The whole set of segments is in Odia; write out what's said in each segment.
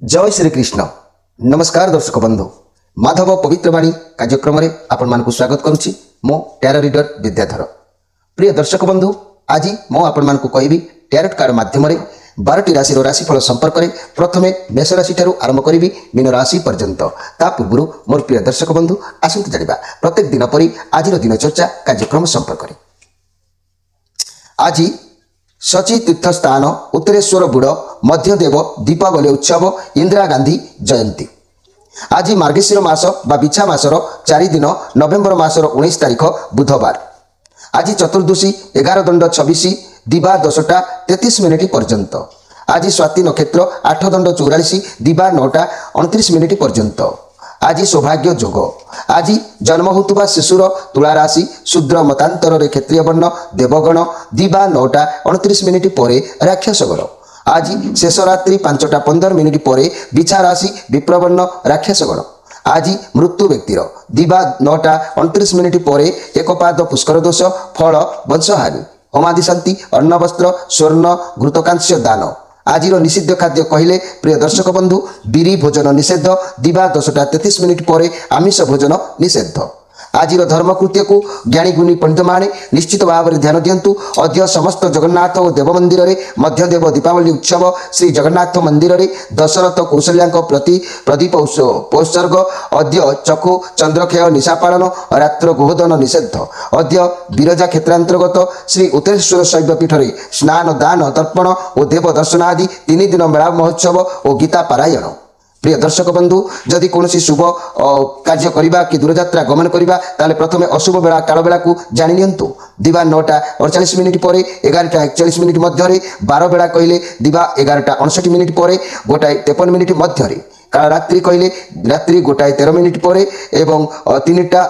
ଜୟ ଶ୍ରୀକୃଷ୍ଣ। ନମସ୍କାର ଦର୍ଶକ ବନ୍ଧୁ, ମାଧବ ପବିତ୍ରବାଣୀ କାର୍ଯ୍ୟକ୍ରମରେ ଆପଣମାନଙ୍କୁ ସ୍ୱାଗତ କରୁଛି ମୁଁ ଟ୍ୟାରୋ ରିଡର ବିଦ୍ୟାଧର। ପ୍ରିୟ ଦର୍ଶକ ବନ୍ଧୁ, ଆଜି ମୁଁ ଆପଣମାନଙ୍କୁ କହିବି ଟ୍ୟାରୋଟ କାର୍ଡ଼ ମାଧ୍ୟମରେ 12ଟି ରାଶିର ରାଶିଫଳ ସମ୍ପର୍କରେ। ପ୍ରଥମେ ମେଷ ରାଶିଠାରୁ ଆରମ୍ଭ କରିବି ମୀନ ରାଶି ପର୍ଯ୍ୟନ୍ତ। ତା ପୂର୍ବରୁ ମୋର ପ୍ରିୟ ଦର୍ଶକ ବନ୍ଧୁ, ଆସନ୍ତୁ ଜାଣିବା ପ୍ରତ୍ୟେକ ଦିନ ପରି ଆଜିର ଦିନ ଚର୍ଚ୍ଚା କାର୍ଯ୍ୟକ୍ରମ ସମ୍ପର୍କରେ। ଆଜି ସଚୀ ତୀର୍ଥସ୍ଥାନ, ଉତ୍ତରେଶ୍ୱର ବୁଡ଼, ମଧ୍ୟଦେବ ଦୀପାବଳି ଉତ୍ସବ, ଇନ୍ଦିରା ଗାନ୍ଧୀ ଜୟନ୍ତୀ। ଆଜି ମାର୍ଗଶିର ମାସ ବା ବିଛା ମାସର 4 ଦିନ, ନଭେମ୍ବର ମାସର 19 ତାରିଖ, ବୁଧବାର। ଆଜି ଚତୁର୍ଦ୍ଦଶୀ 11 ଦଣ୍ଡ 26, ଦିବା 10ଟା 33 ମିନିଟ୍ ପର୍ଯ୍ୟନ୍ତ। ଆଜି ସ୍ୱାତି ନକ୍ଷତ୍ର 8 ଦଣ୍ଡ 44, ଦିବା 9ଟା 29 ମିନିଟ୍ ପର୍ଯ୍ୟନ୍ତ। ଆଜି ସୌଭାଗ୍ୟ ଯୋଗ। ଆଜି ଜନ୍ମ ହେଉଥିବା ଶିଶୁର ତୁଳା ରାଶି, ଶୂଦ୍ର, ମତାନ୍ତରରେ କ୍ଷତ୍ରିୟ ବର୍ଣ୍ଣ, ଦେବଗଣ, ଦିବା 9ଟା 29 ମିନିଟ୍ ପରେ ରାକ୍ଷସଗଣ। ଆଜି ଶେଷ ରାତ୍ରି 5ଟା 15 ମିନିଟ୍ ପରେ ବିଛା ରାଶି, ବିପ୍ରବର୍ଣ୍ଣ, ରାକ୍ଷସଗଣ। ଆଜି ମୃତ୍ୟୁ ବ୍ୟକ୍ତିର ଦିବା 9ଟା 29 ମିନିଟ୍ ପରେ ଏକପାଦ ପୁଷ୍କର ଦୋଷ, ଫଳ ବଂଶହାନି, ହୋମାଦି ଶାନ୍ତି, ଅନ୍ନବସ୍ତ୍ର, ସ୍ୱର୍ଣ୍ଣ, ଘୃତକାଂସ୍ୟ ଦାନ। ଆଜିର ନିଷିଦ୍ଧ ଖାଦ୍ୟ କହିଲେ ପ୍ରିୟ ଦର୍ଶକ ବନ୍ଧୁ, ବିରି ଭୋଜନ ନିଷେଧ। ଦିବା 10ଟା 33 ମିନିଟ୍ ପରେ ଆମିଷ ଭୋଜନ ନିଷେଧ। ଆଜିର ଧର୍ମକୃତ୍ୟକୁ ଜ୍ଞାନୀ ଗୁଣୀ ପଣ୍ଡିତମାନେ ନିଶ୍ଚିତ ଭାବରେ ଧ୍ୟାନ ଦିଅନ୍ତୁ। ଅଦ୍ୟ ସମସ୍ତ ଜଗନ୍ନାଥ ଓ ଦେବ ମନ୍ଦିରରେ ମଧ୍ୟଦେବ ଦୀପାବଳି ଉତ୍ସବ। ଶ୍ରୀ ଜଗନ୍ନାଥ ମନ୍ଦିରରେ ଦଶରଥ କୌଶଲ୍ୟାଙ୍କ ପ୍ରତି ପ୍ରଦୀପ ଉତ୍ସର୍ଗ। ଅଦ୍ୟ ଚକ୍ଷୁ ଚନ୍ଦ୍ରକ୍ଷୟ ନିଶା ପାଳନ, ରାତ୍ର ଗୋହଦନ ନିଷେଧ। ଅଦ୍ୟ ବିରଜା କ୍ଷେତ୍ରାନ୍ତର୍ଗତ ଶ୍ରୀ ଉତ୍ତରେଶ୍ୱର ଶୈବ ପୀଠରେ ସ୍ନାନ, ଦାନ, ତର୍ପଣ ଓ ଦେବ ଦର୍ଶନ ଆଦି 3 ଦିନ ମେଳା ମହୋତ୍ସବ ଓ ଗୀତା ପାରାୟଣ। ପ୍ରିୟ ଦର୍ଶକ ବନ୍ଧୁ, ଯଦି କୌଣସି ଶୁଭ କାର୍ଯ୍ୟ କରିବା କି ଦୂରଯାତ୍ରା ଗମନ କରିବା, ତାହେଲେ ପ୍ରଥମେ ଅଶୁଭ ବେଳା କାଳ ବେଳାକୁ ଜାଣି ନିଅନ୍ତୁ। ଦିବା 9ଟା 48 ମିନିଟ୍ ପରେ 11ଟା 41 ମିନିଟ୍ ମଧ୍ୟରେ। 12 ବେଳା କହିଲେ ଦିବା 11ଟା 59 ମିନିଟ୍ ପରେ 1 53 ମିନିଟ୍ ମଧ୍ୟରେ। କାଳ ରାତ୍ରି କହିଲେ ରାତ୍ରି 1 13 ମିନିଟ୍ ପରେ ଏବଂ 3ଟା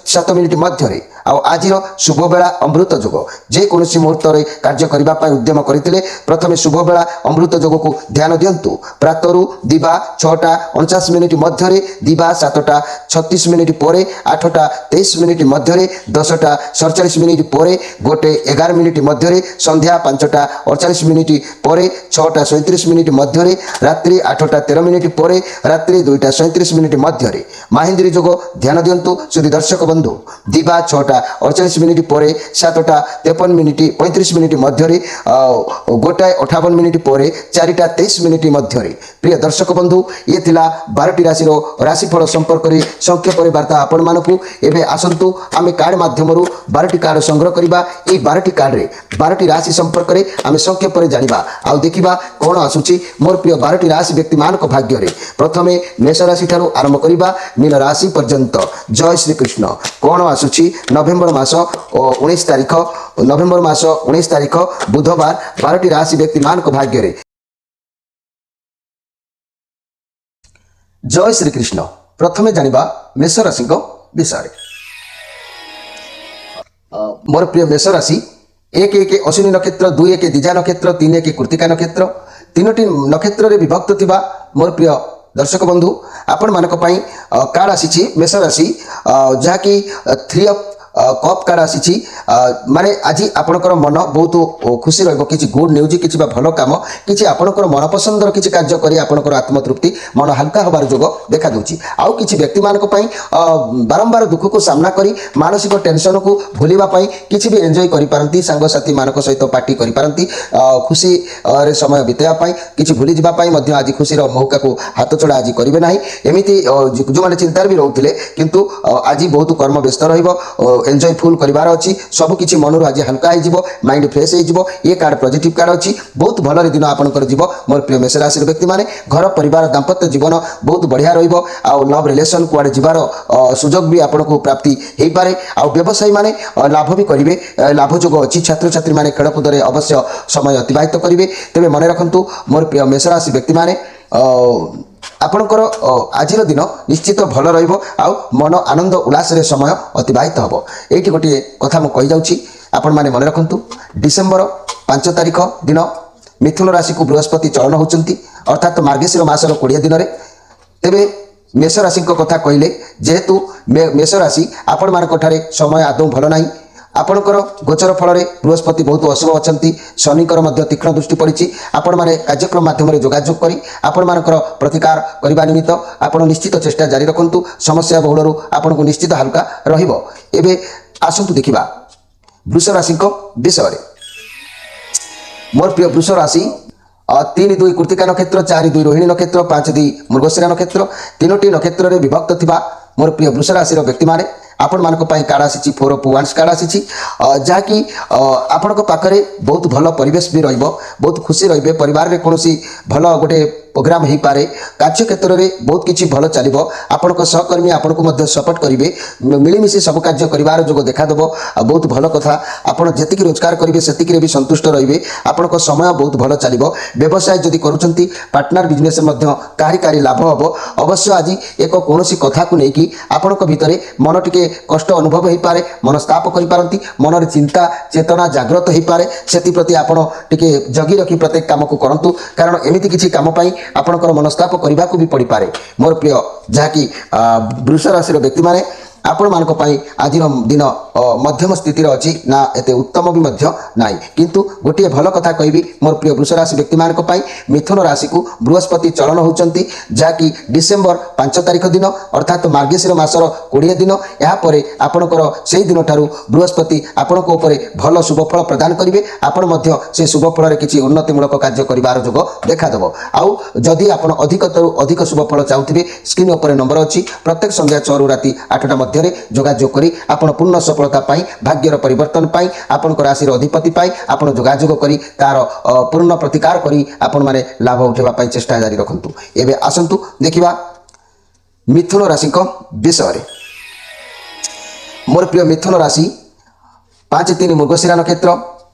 7 ମିନିଟ୍ ମଧ୍ୟରେ। ଆଉ ଆଜିର ଶୁଭ ବେଳା ଅମୃତ ଯୋଗ। ଯେକୌଣସି ମୁହୂର୍ତ୍ତରେ କାର୍ଯ୍ୟ କରିବା ପାଇଁ ଉଦ୍ୟମ କରିଥିଲେ ପ୍ରଥମେ ଶୁଭ ବେଳା ଅମୃତ ଯୋଗକୁ ଧ୍ୟାନ ଦିଅନ୍ତୁ। ପ୍ରାତରୁ ଦିବା 6ଟା 49 ମିନିଟ୍ ମଧ୍ୟରେ, ଦିବା 7ଟା 36 ମିନିଟ୍ ପରେ, 8ଟା 23 ମିନିଟ୍ ମଧ୍ୟରେ, 10ଟା 47 ମିନିଟ୍ ପରେ, 1 11 ମିନିଟ୍ ମଧ୍ୟରେ, ସନ୍ଧ୍ୟା 5ଟା 48 ମିନିଟ୍ ପରେ, 6ଟା 37 ମିନିଟ୍ ମଧ୍ୟରେ, ରାତ୍ରି 8ଟା 13 ମିନିଟ୍ ପରେ, ରାତ୍ରି 2ଟା 37 ମିନିଟ୍ ମଧ୍ୟରେ। ମାହେନ୍ଦ୍ରୀ ଯୋଗ ଧ୍ୟାନ ଦିଅନ୍ତୁ ସୁଧୀ ଦର୍ଶକ ବନ୍ଧୁ। ଦିବା 6ଟା 48 ମିନିଟ୍ ପରେ, 7ଟା 53 ମିନିଟ୍ 35 ମିନିଟ୍ ମଧ୍ୟରେ, ଆଉ 1 58 ମିନିଟ୍ ପରେ, 4ଟା 23 ମିନିଟ୍ ମଧ୍ୟରେ। ପ୍ରିୟ ଦର୍ଶକ ବନ୍ଧୁ, ଇଏ ଥିଲା 12ଟି ରାଶିର ରାଶିଫଳ ସମ୍ପର୍କରେ ସଂକ୍ଷେପରେ ବାର୍ତ୍ତା ଆପଣମାନଙ୍କୁ। ଏବେ ଆସନ୍ତୁ ଆମେ କାର୍ଡ଼ ମାଧ୍ୟମରୁ 12ଟି କାର୍ଡ଼ ସଂଗ୍ରହ କରିବା। ଏଇ 12ଟି କାର୍ଡ଼ରେ 12ଟି ରାଶି ସମ୍ପର୍କରେ ଆମେ ସଂକ୍ଷେପରେ ଜାଣିବା ଆଉ ଦେଖିବା କ'ଣ ଆସୁଛି ମୋର ପ୍ରିୟ 12ଟି ରାଶି ବ୍ୟକ୍ତିମାନଙ୍କ ଭାଗ୍ୟରେ। ପ୍ରଥମେ ମେଷ ରାଶି ଠାରୁ ଆରମ୍ଭ କରିବା ମୀନ ରାଶି ପର୍ଯ୍ୟନ୍ତ। ଜୟ ଶ୍ରୀକୃଷ୍ଣ। କ'ଣ ଆସୁଛି ନଭେମ୍ବର ମାସ ଓ 19 ତାରିଖ, ନଭେମ୍ବର ମାସ 19 ତାରିଖ, ବୁଧବାର, 12ଟି ରାଶି ବ୍ୟକ୍ତିମାନଙ୍କ ଭାଗ୍ୟରେ? ଜୟ ଶ୍ରୀକୃଷ୍ଣ। ପ୍ରଥମେ ଜାଣିବା ମେଷ ରାଶିଙ୍କ ବିଷୟରେ। ମୋର ପ୍ରିୟ ମେଷ ରାଶି, 1 1 ଅଶ୍ୱିନୀ ନକ୍ଷତ୍ର, 2 1 ଦ୍ୱିଜା ନକ୍ଷତ୍ର, 3 1 କୃତିକା ନକ୍ଷତ୍ର, ତିନୋଟି ନକ୍ଷତ୍ରରେ ବିଭକ୍ତ ଥିବା ମୋର ପ୍ରିୟ ଦର୍ଶକ ବନ୍ଧୁ, ଆପଣମାନଙ୍କ ପାଇଁ କାର୍ଡ଼ ଆସିଛି ମେଷ ରାଶି, ଯାହାକି ଥ୍ରୀ ଅଫ୍ କପ୍ କାର୍ଡ଼ ଆସିଛି। ମାନେ ଆଜି ଆପଣଙ୍କର ମନ ବହୁତ ଖୁସି ରହିବ। କିଛି ଗୁଡ୍ ନ୍ୟୁଜ୍, କିଛି ବା ଭଲ କାମ, କିଛି ଆପଣଙ୍କର ମନପସନ୍ଦର କିଛି କାର୍ଯ୍ୟ କରି ଆପଣଙ୍କର ଆତ୍ମତୃପ୍ତି, ମନ ହାଲକା ହେବାର ଯୋଗ ଦେଖାଦେଉଛି। ଆଉ କିଛି ବ୍ୟକ୍ତିମାନଙ୍କ ପାଇଁ ବାରମ୍ବାର ଦୁଃଖକୁ ସାମ୍ନା କରି ମାନସିକ ଟେନସନକୁ ଭୁଲିବା ପାଇଁ କିଛି ବି ଏନ୍ଜୟ କରିପାରନ୍ତି। ସାଙ୍ଗସାଥିମାନଙ୍କ ସହିତ ପାର୍ଟି କରିପାରନ୍ତି। ଖୁସିରେ ସମୟ ବିତାଇବା ପାଇଁ, କିଛି ଭୁଲିଯିବା ପାଇଁ ମଧ୍ୟ ଆଜି ଖୁସିର ମୌକାକୁ ହାତଛଡ଼ା ଆଜି କରିବେ ନାହିଁ। ଏମିତି ଯେଉଁମାନେ ଚିନ୍ତାରେ ବି ରହୁଥିଲେ, କିନ୍ତୁ ଆଜି ବହୁତ କର୍ମ ବ୍ୟସ୍ତ ରହିବ, ଏନ୍ଜୟ ଫୁଲ୍ କରିବାର ଅଛି। ସବୁ କିଛି ମନରୁ ଆଜି ହାଲକା ହେଇଯିବ, ମାଇଣ୍ଡ ଫ୍ରେଶ୍ ହେଇଯିବ। ଏ କାର୍ଡ଼ ପଜିଟିଭ୍ କାର୍ଡ଼ ଅଛି। ବହୁତ ଭଲରେ ଦିନ ଆପଣଙ୍କର ଯିବ। ମୋର ପ୍ରିୟ ମେଷ ରାଶିର ବ୍ୟକ୍ତିମାନେ, ଘର ପରିବାର ଦାମ୍ପତ୍ୟ ଜୀବନ ବହୁତ ବଢ଼ିଆ ରହିବ। ଆଉ ଲଭ୍ ରିଲେସନ୍ କୁଆଡ଼େ ଯିବାର ସୁଯୋଗ ବି ଆପଣଙ୍କୁ ପ୍ରାପ୍ତି ହେଇପାରେ। ଆଉ ବ୍ୟବସାୟୀମାନେ ଲାଭ ବି କରିବେ, ଲାଭ ଯୋଗ ଅଛି। ଛାତ୍ରଛାତ୍ରୀମାନେ ଖେଳକୁଦରେ ଅବଶ୍ୟ ସମୟ ଅତିବାହିତ କରିବେ। ତେବେ ମନେ ରଖନ୍ତୁ ମୋର ପ୍ରିୟ ମେଷ ରାଶି ବ୍ୟକ୍ତିମାନେ, ଆପଣଙ୍କର ଆଜିର ଦିନ ନିଶ୍ଚିତ ଭଲ ରହିବ ଆଉ ମନ ଆନନ୍ଦ ଉଲ୍ଲାସରେ ସମୟ ଅତିବାହିତ ହେବ। ଏଇଠି ଗୋଟିଏ କଥା ମୁଁ କହିଯାଉଛି, ଆପଣମାନେ ମନେ ରଖନ୍ତୁ, ଡିସେମ୍ବର 5 ତାରିଖ ଦିନ ମିଥୁନ ରାଶିକୁ ବୃହସ୍ପତି ଚଳନ ହେଉଛନ୍ତି, ଅର୍ଥାତ୍ ମାର୍ଗଶିର ମାସର 20 ଦିନରେ। ତେବେ ମେଷ ରାଶିଙ୍କ କଥା କହିଲେ, ଯେହେତୁ ମେଷ ରାଶି, ଆପଣମାନଙ୍କ ଠାରେ ସମୟ ଆଦୌ ଭଲ ନାହିଁ। ଆପଣଙ୍କର ଗୋଚର ଫଳରେ ବୃହସ୍ପତି ବହୁତ ଅଶୁଭ ଅଛନ୍ତି, ଶନିଙ୍କର ମଧ୍ୟ ତୀକ୍ଷ୍ଣ ଦୃଷ୍ଟି ପଡ଼ିଛି। ଆପଣମାନେ କାର୍ଯ୍ୟକ୍ରମ ମାଧ୍ୟମରେ ଯୋଗାଯୋଗ କରି ଆପଣମାନଙ୍କର ପ୍ରତିକାର କରିବା ନିମିତ୍ତ ଆପଣ ନିଶ୍ଚିତ ଚେଷ୍ଟା ଜାରି ରଖନ୍ତୁ। ସମସ୍ୟା ବହୁଳରୁ ଆପଣଙ୍କୁ ନିଶ୍ଚିତ ହାଲୁକା ରହିବ। ଏବେ ଆସନ୍ତୁ ଦେଖିବା ବୃଷ ରାଶିଙ୍କ ବିଷୟରେ। ମୋର ପ୍ରିୟ ବୃଷ ରାଶି, 3-2 କୃତିକା ନକ୍ଷତ୍ର, 4-2 ରୋହିଣୀ ନକ୍ଷତ୍ର, 5-2 ମୃଗଶିରା ନକ୍ଷତ୍ର, ତିନୋଟି ନକ୍ଷତ୍ରରେ ବିଭକ୍ତ ଥିବା ମୋର ପ୍ରିୟ ବୃଷ ରାଶିର ବ୍ୟକ୍ତିମାନେ, ଆପଣମାନଙ୍କ ପାଇଁ କାର୍ଡ଼ ଆସିଛି, ଫୋର୍ ଅଫ୍ ୱାନ୍ସ କାର୍ଡ଼ ଆସିଛି, ଯାହାକି ଆପଣଙ୍କ ପାଖରେ ବହୁତ ଭଲ ପରିବେଶ ବି ରହିବ, ବହୁତ ଖୁସି ରହିବେ। ପରିବାରରେ କୌଣସି ଭଲ ଗୋଟେ ପ୍ରୋଗ୍ରାମ ହେଇପାରେ। କାର୍ଯ୍ୟକ୍ଷେତ୍ରରେ ବହୁତ କିଛି ଭଲ ଚାଲିବ। ଆପଣଙ୍କ ସହକର୍ମୀ ଆପଣଙ୍କୁ ମଧ୍ୟ ସପୋର୍ଟ କରିବେ। ମିଳିମିଶି ସବୁ କାର୍ଯ୍ୟ କରିବାର ଯୋଗ ଦେଖାଦେବ। ଆଉ ବହୁତ ଭଲ କଥା, ଆପଣ ଯେତିକି ରୋଜଗାର କରିବେ, ସେତିକିରେ ବି ସନ୍ତୁଷ୍ଟ ରହିବେ। ଆପଣଙ୍କ ସମୟ ବହୁତ ଭଲ ଚାଲିବ। ବ୍ୟବସାୟ ଯଦି କରୁଛନ୍ତି, ପାର୍ଟନର ବିଜନେସ୍ ମଧ୍ୟ କାହାରି କାହାରି ଲାଭ ହେବ। ଅବଶ୍ୟ ଆଜି ଏକ କୌଣସି କଥାକୁ ନେଇକି ଆପଣଙ୍କ ଭିତରେ ମନ ଟିକେ କଷ୍ଟ ଅନୁଭବ ହେଇପାରେ, ମନସ୍ତାପ କରିପାରନ୍ତି। ମନରେ ଚିନ୍ତା ଚେତନା ଜାଗ୍ରତ ହେଇପାରେ। ସେଥିପ୍ରତି ଆପଣ ଟିକେ ଜଗି ରଖି ପ୍ରତ୍ୟେକ କାମକୁ କରନ୍ତୁ, କାରଣ ଏମିତି କିଛି କାମ ପାଇଁ ଆପଣଙ୍କର ମନସ୍ତାପ କରିବାକୁ ବି ପଡ଼ିପାରେ। ମୋର ପ୍ରିୟ ଯାହାକି ବୃଷ ରାଶିର ବ୍ୟକ୍ତିମାନେ, ଆପଣମାନଙ୍କ ପାଇଁ ଆଜିର ଦିନ ମଧ୍ୟମ ସ୍ଥିତିରେ ଅଛି, ନା ଏତେ ଉତ୍ତମ ବି ମଧ୍ୟ ନାହିଁ। କିନ୍ତୁ ଗୋଟିଏ ଭଲ କଥା କହିବି, ମୋର ପ୍ରିୟ ବୃଷ ରାଶି ବ୍ୟକ୍ତିମାନଙ୍କ ପାଇଁ ମିଥୁନ ରାଶିକୁ ବୃହସ୍ପତି ଚଳନ ହେଉଛନ୍ତି, ଯାହାକି ଡିସେମ୍ବର 5 ତାରିଖ ଦିନ, ଅର୍ଥାତ୍ ମାର୍ଗଶିର ମାସର 20 ଦିନ। ଏହାପରେ ଆପଣଙ୍କର ସେଇ ଦିନଠାରୁ ବୃହସ୍ପତି ଆପଣଙ୍କ ଉପରେ ଭଲ ଶୁଭଫଳ ପ୍ରଦାନ କରିବେ। ଆପଣ ମଧ୍ୟ ସେ ଶୁଭଫଳରେ କିଛି ଉନ୍ନତିମୂଳକ କାର୍ଯ୍ୟ କରିବାର ଯୋଗ ଦେଖାଦେବ। ଆଉ ଯଦି ଆପଣ ଅଧିକତରୁ ଅଧିକ ଶୁଭଫଳ ଚାହୁଁଥିବେ, ସ୍କ୍ରିନ୍ ଉପରେ ନମ୍ବର ଅଛି। ପ୍ରତ୍ୟେକ ସନ୍ଧ୍ୟା 6ରୁ ରାତି 8ଟା ମଧ୍ୟରେ ଯୋଗାଯୋଗ କରି ଆପଣ ପୂର୍ଣ୍ଣ ସଫଳତା ପାଇଁ, ଭାଗ୍ୟର ପରିବର୍ତ୍ତନ ପାଇଁ, ଆପଣଙ୍କ ରାଶିର ଅଧିପତି ପାଇଁ ଆପଣ ଯୋଗାଯୋଗ କରି ତାର ପୂର୍ଣ୍ଣ ପ୍ରତିକାର କରି ଆପଣମାନେ ଲାଭ ଉଠାଇବା ପାଇଁ ଚେଷ୍ଟା ଜାରି ରଖନ୍ତୁ। ଏବେ ଆସନ୍ତୁ ଦେଖିବା ମିଥୁନ ରାଶିଙ୍କ ବିଷୟରେ। ମୋର ପ୍ରିୟ ମିଥୁନ ରାଶି, 5-3 ମୃଗଶିରା ନକ୍ଷତ୍ର,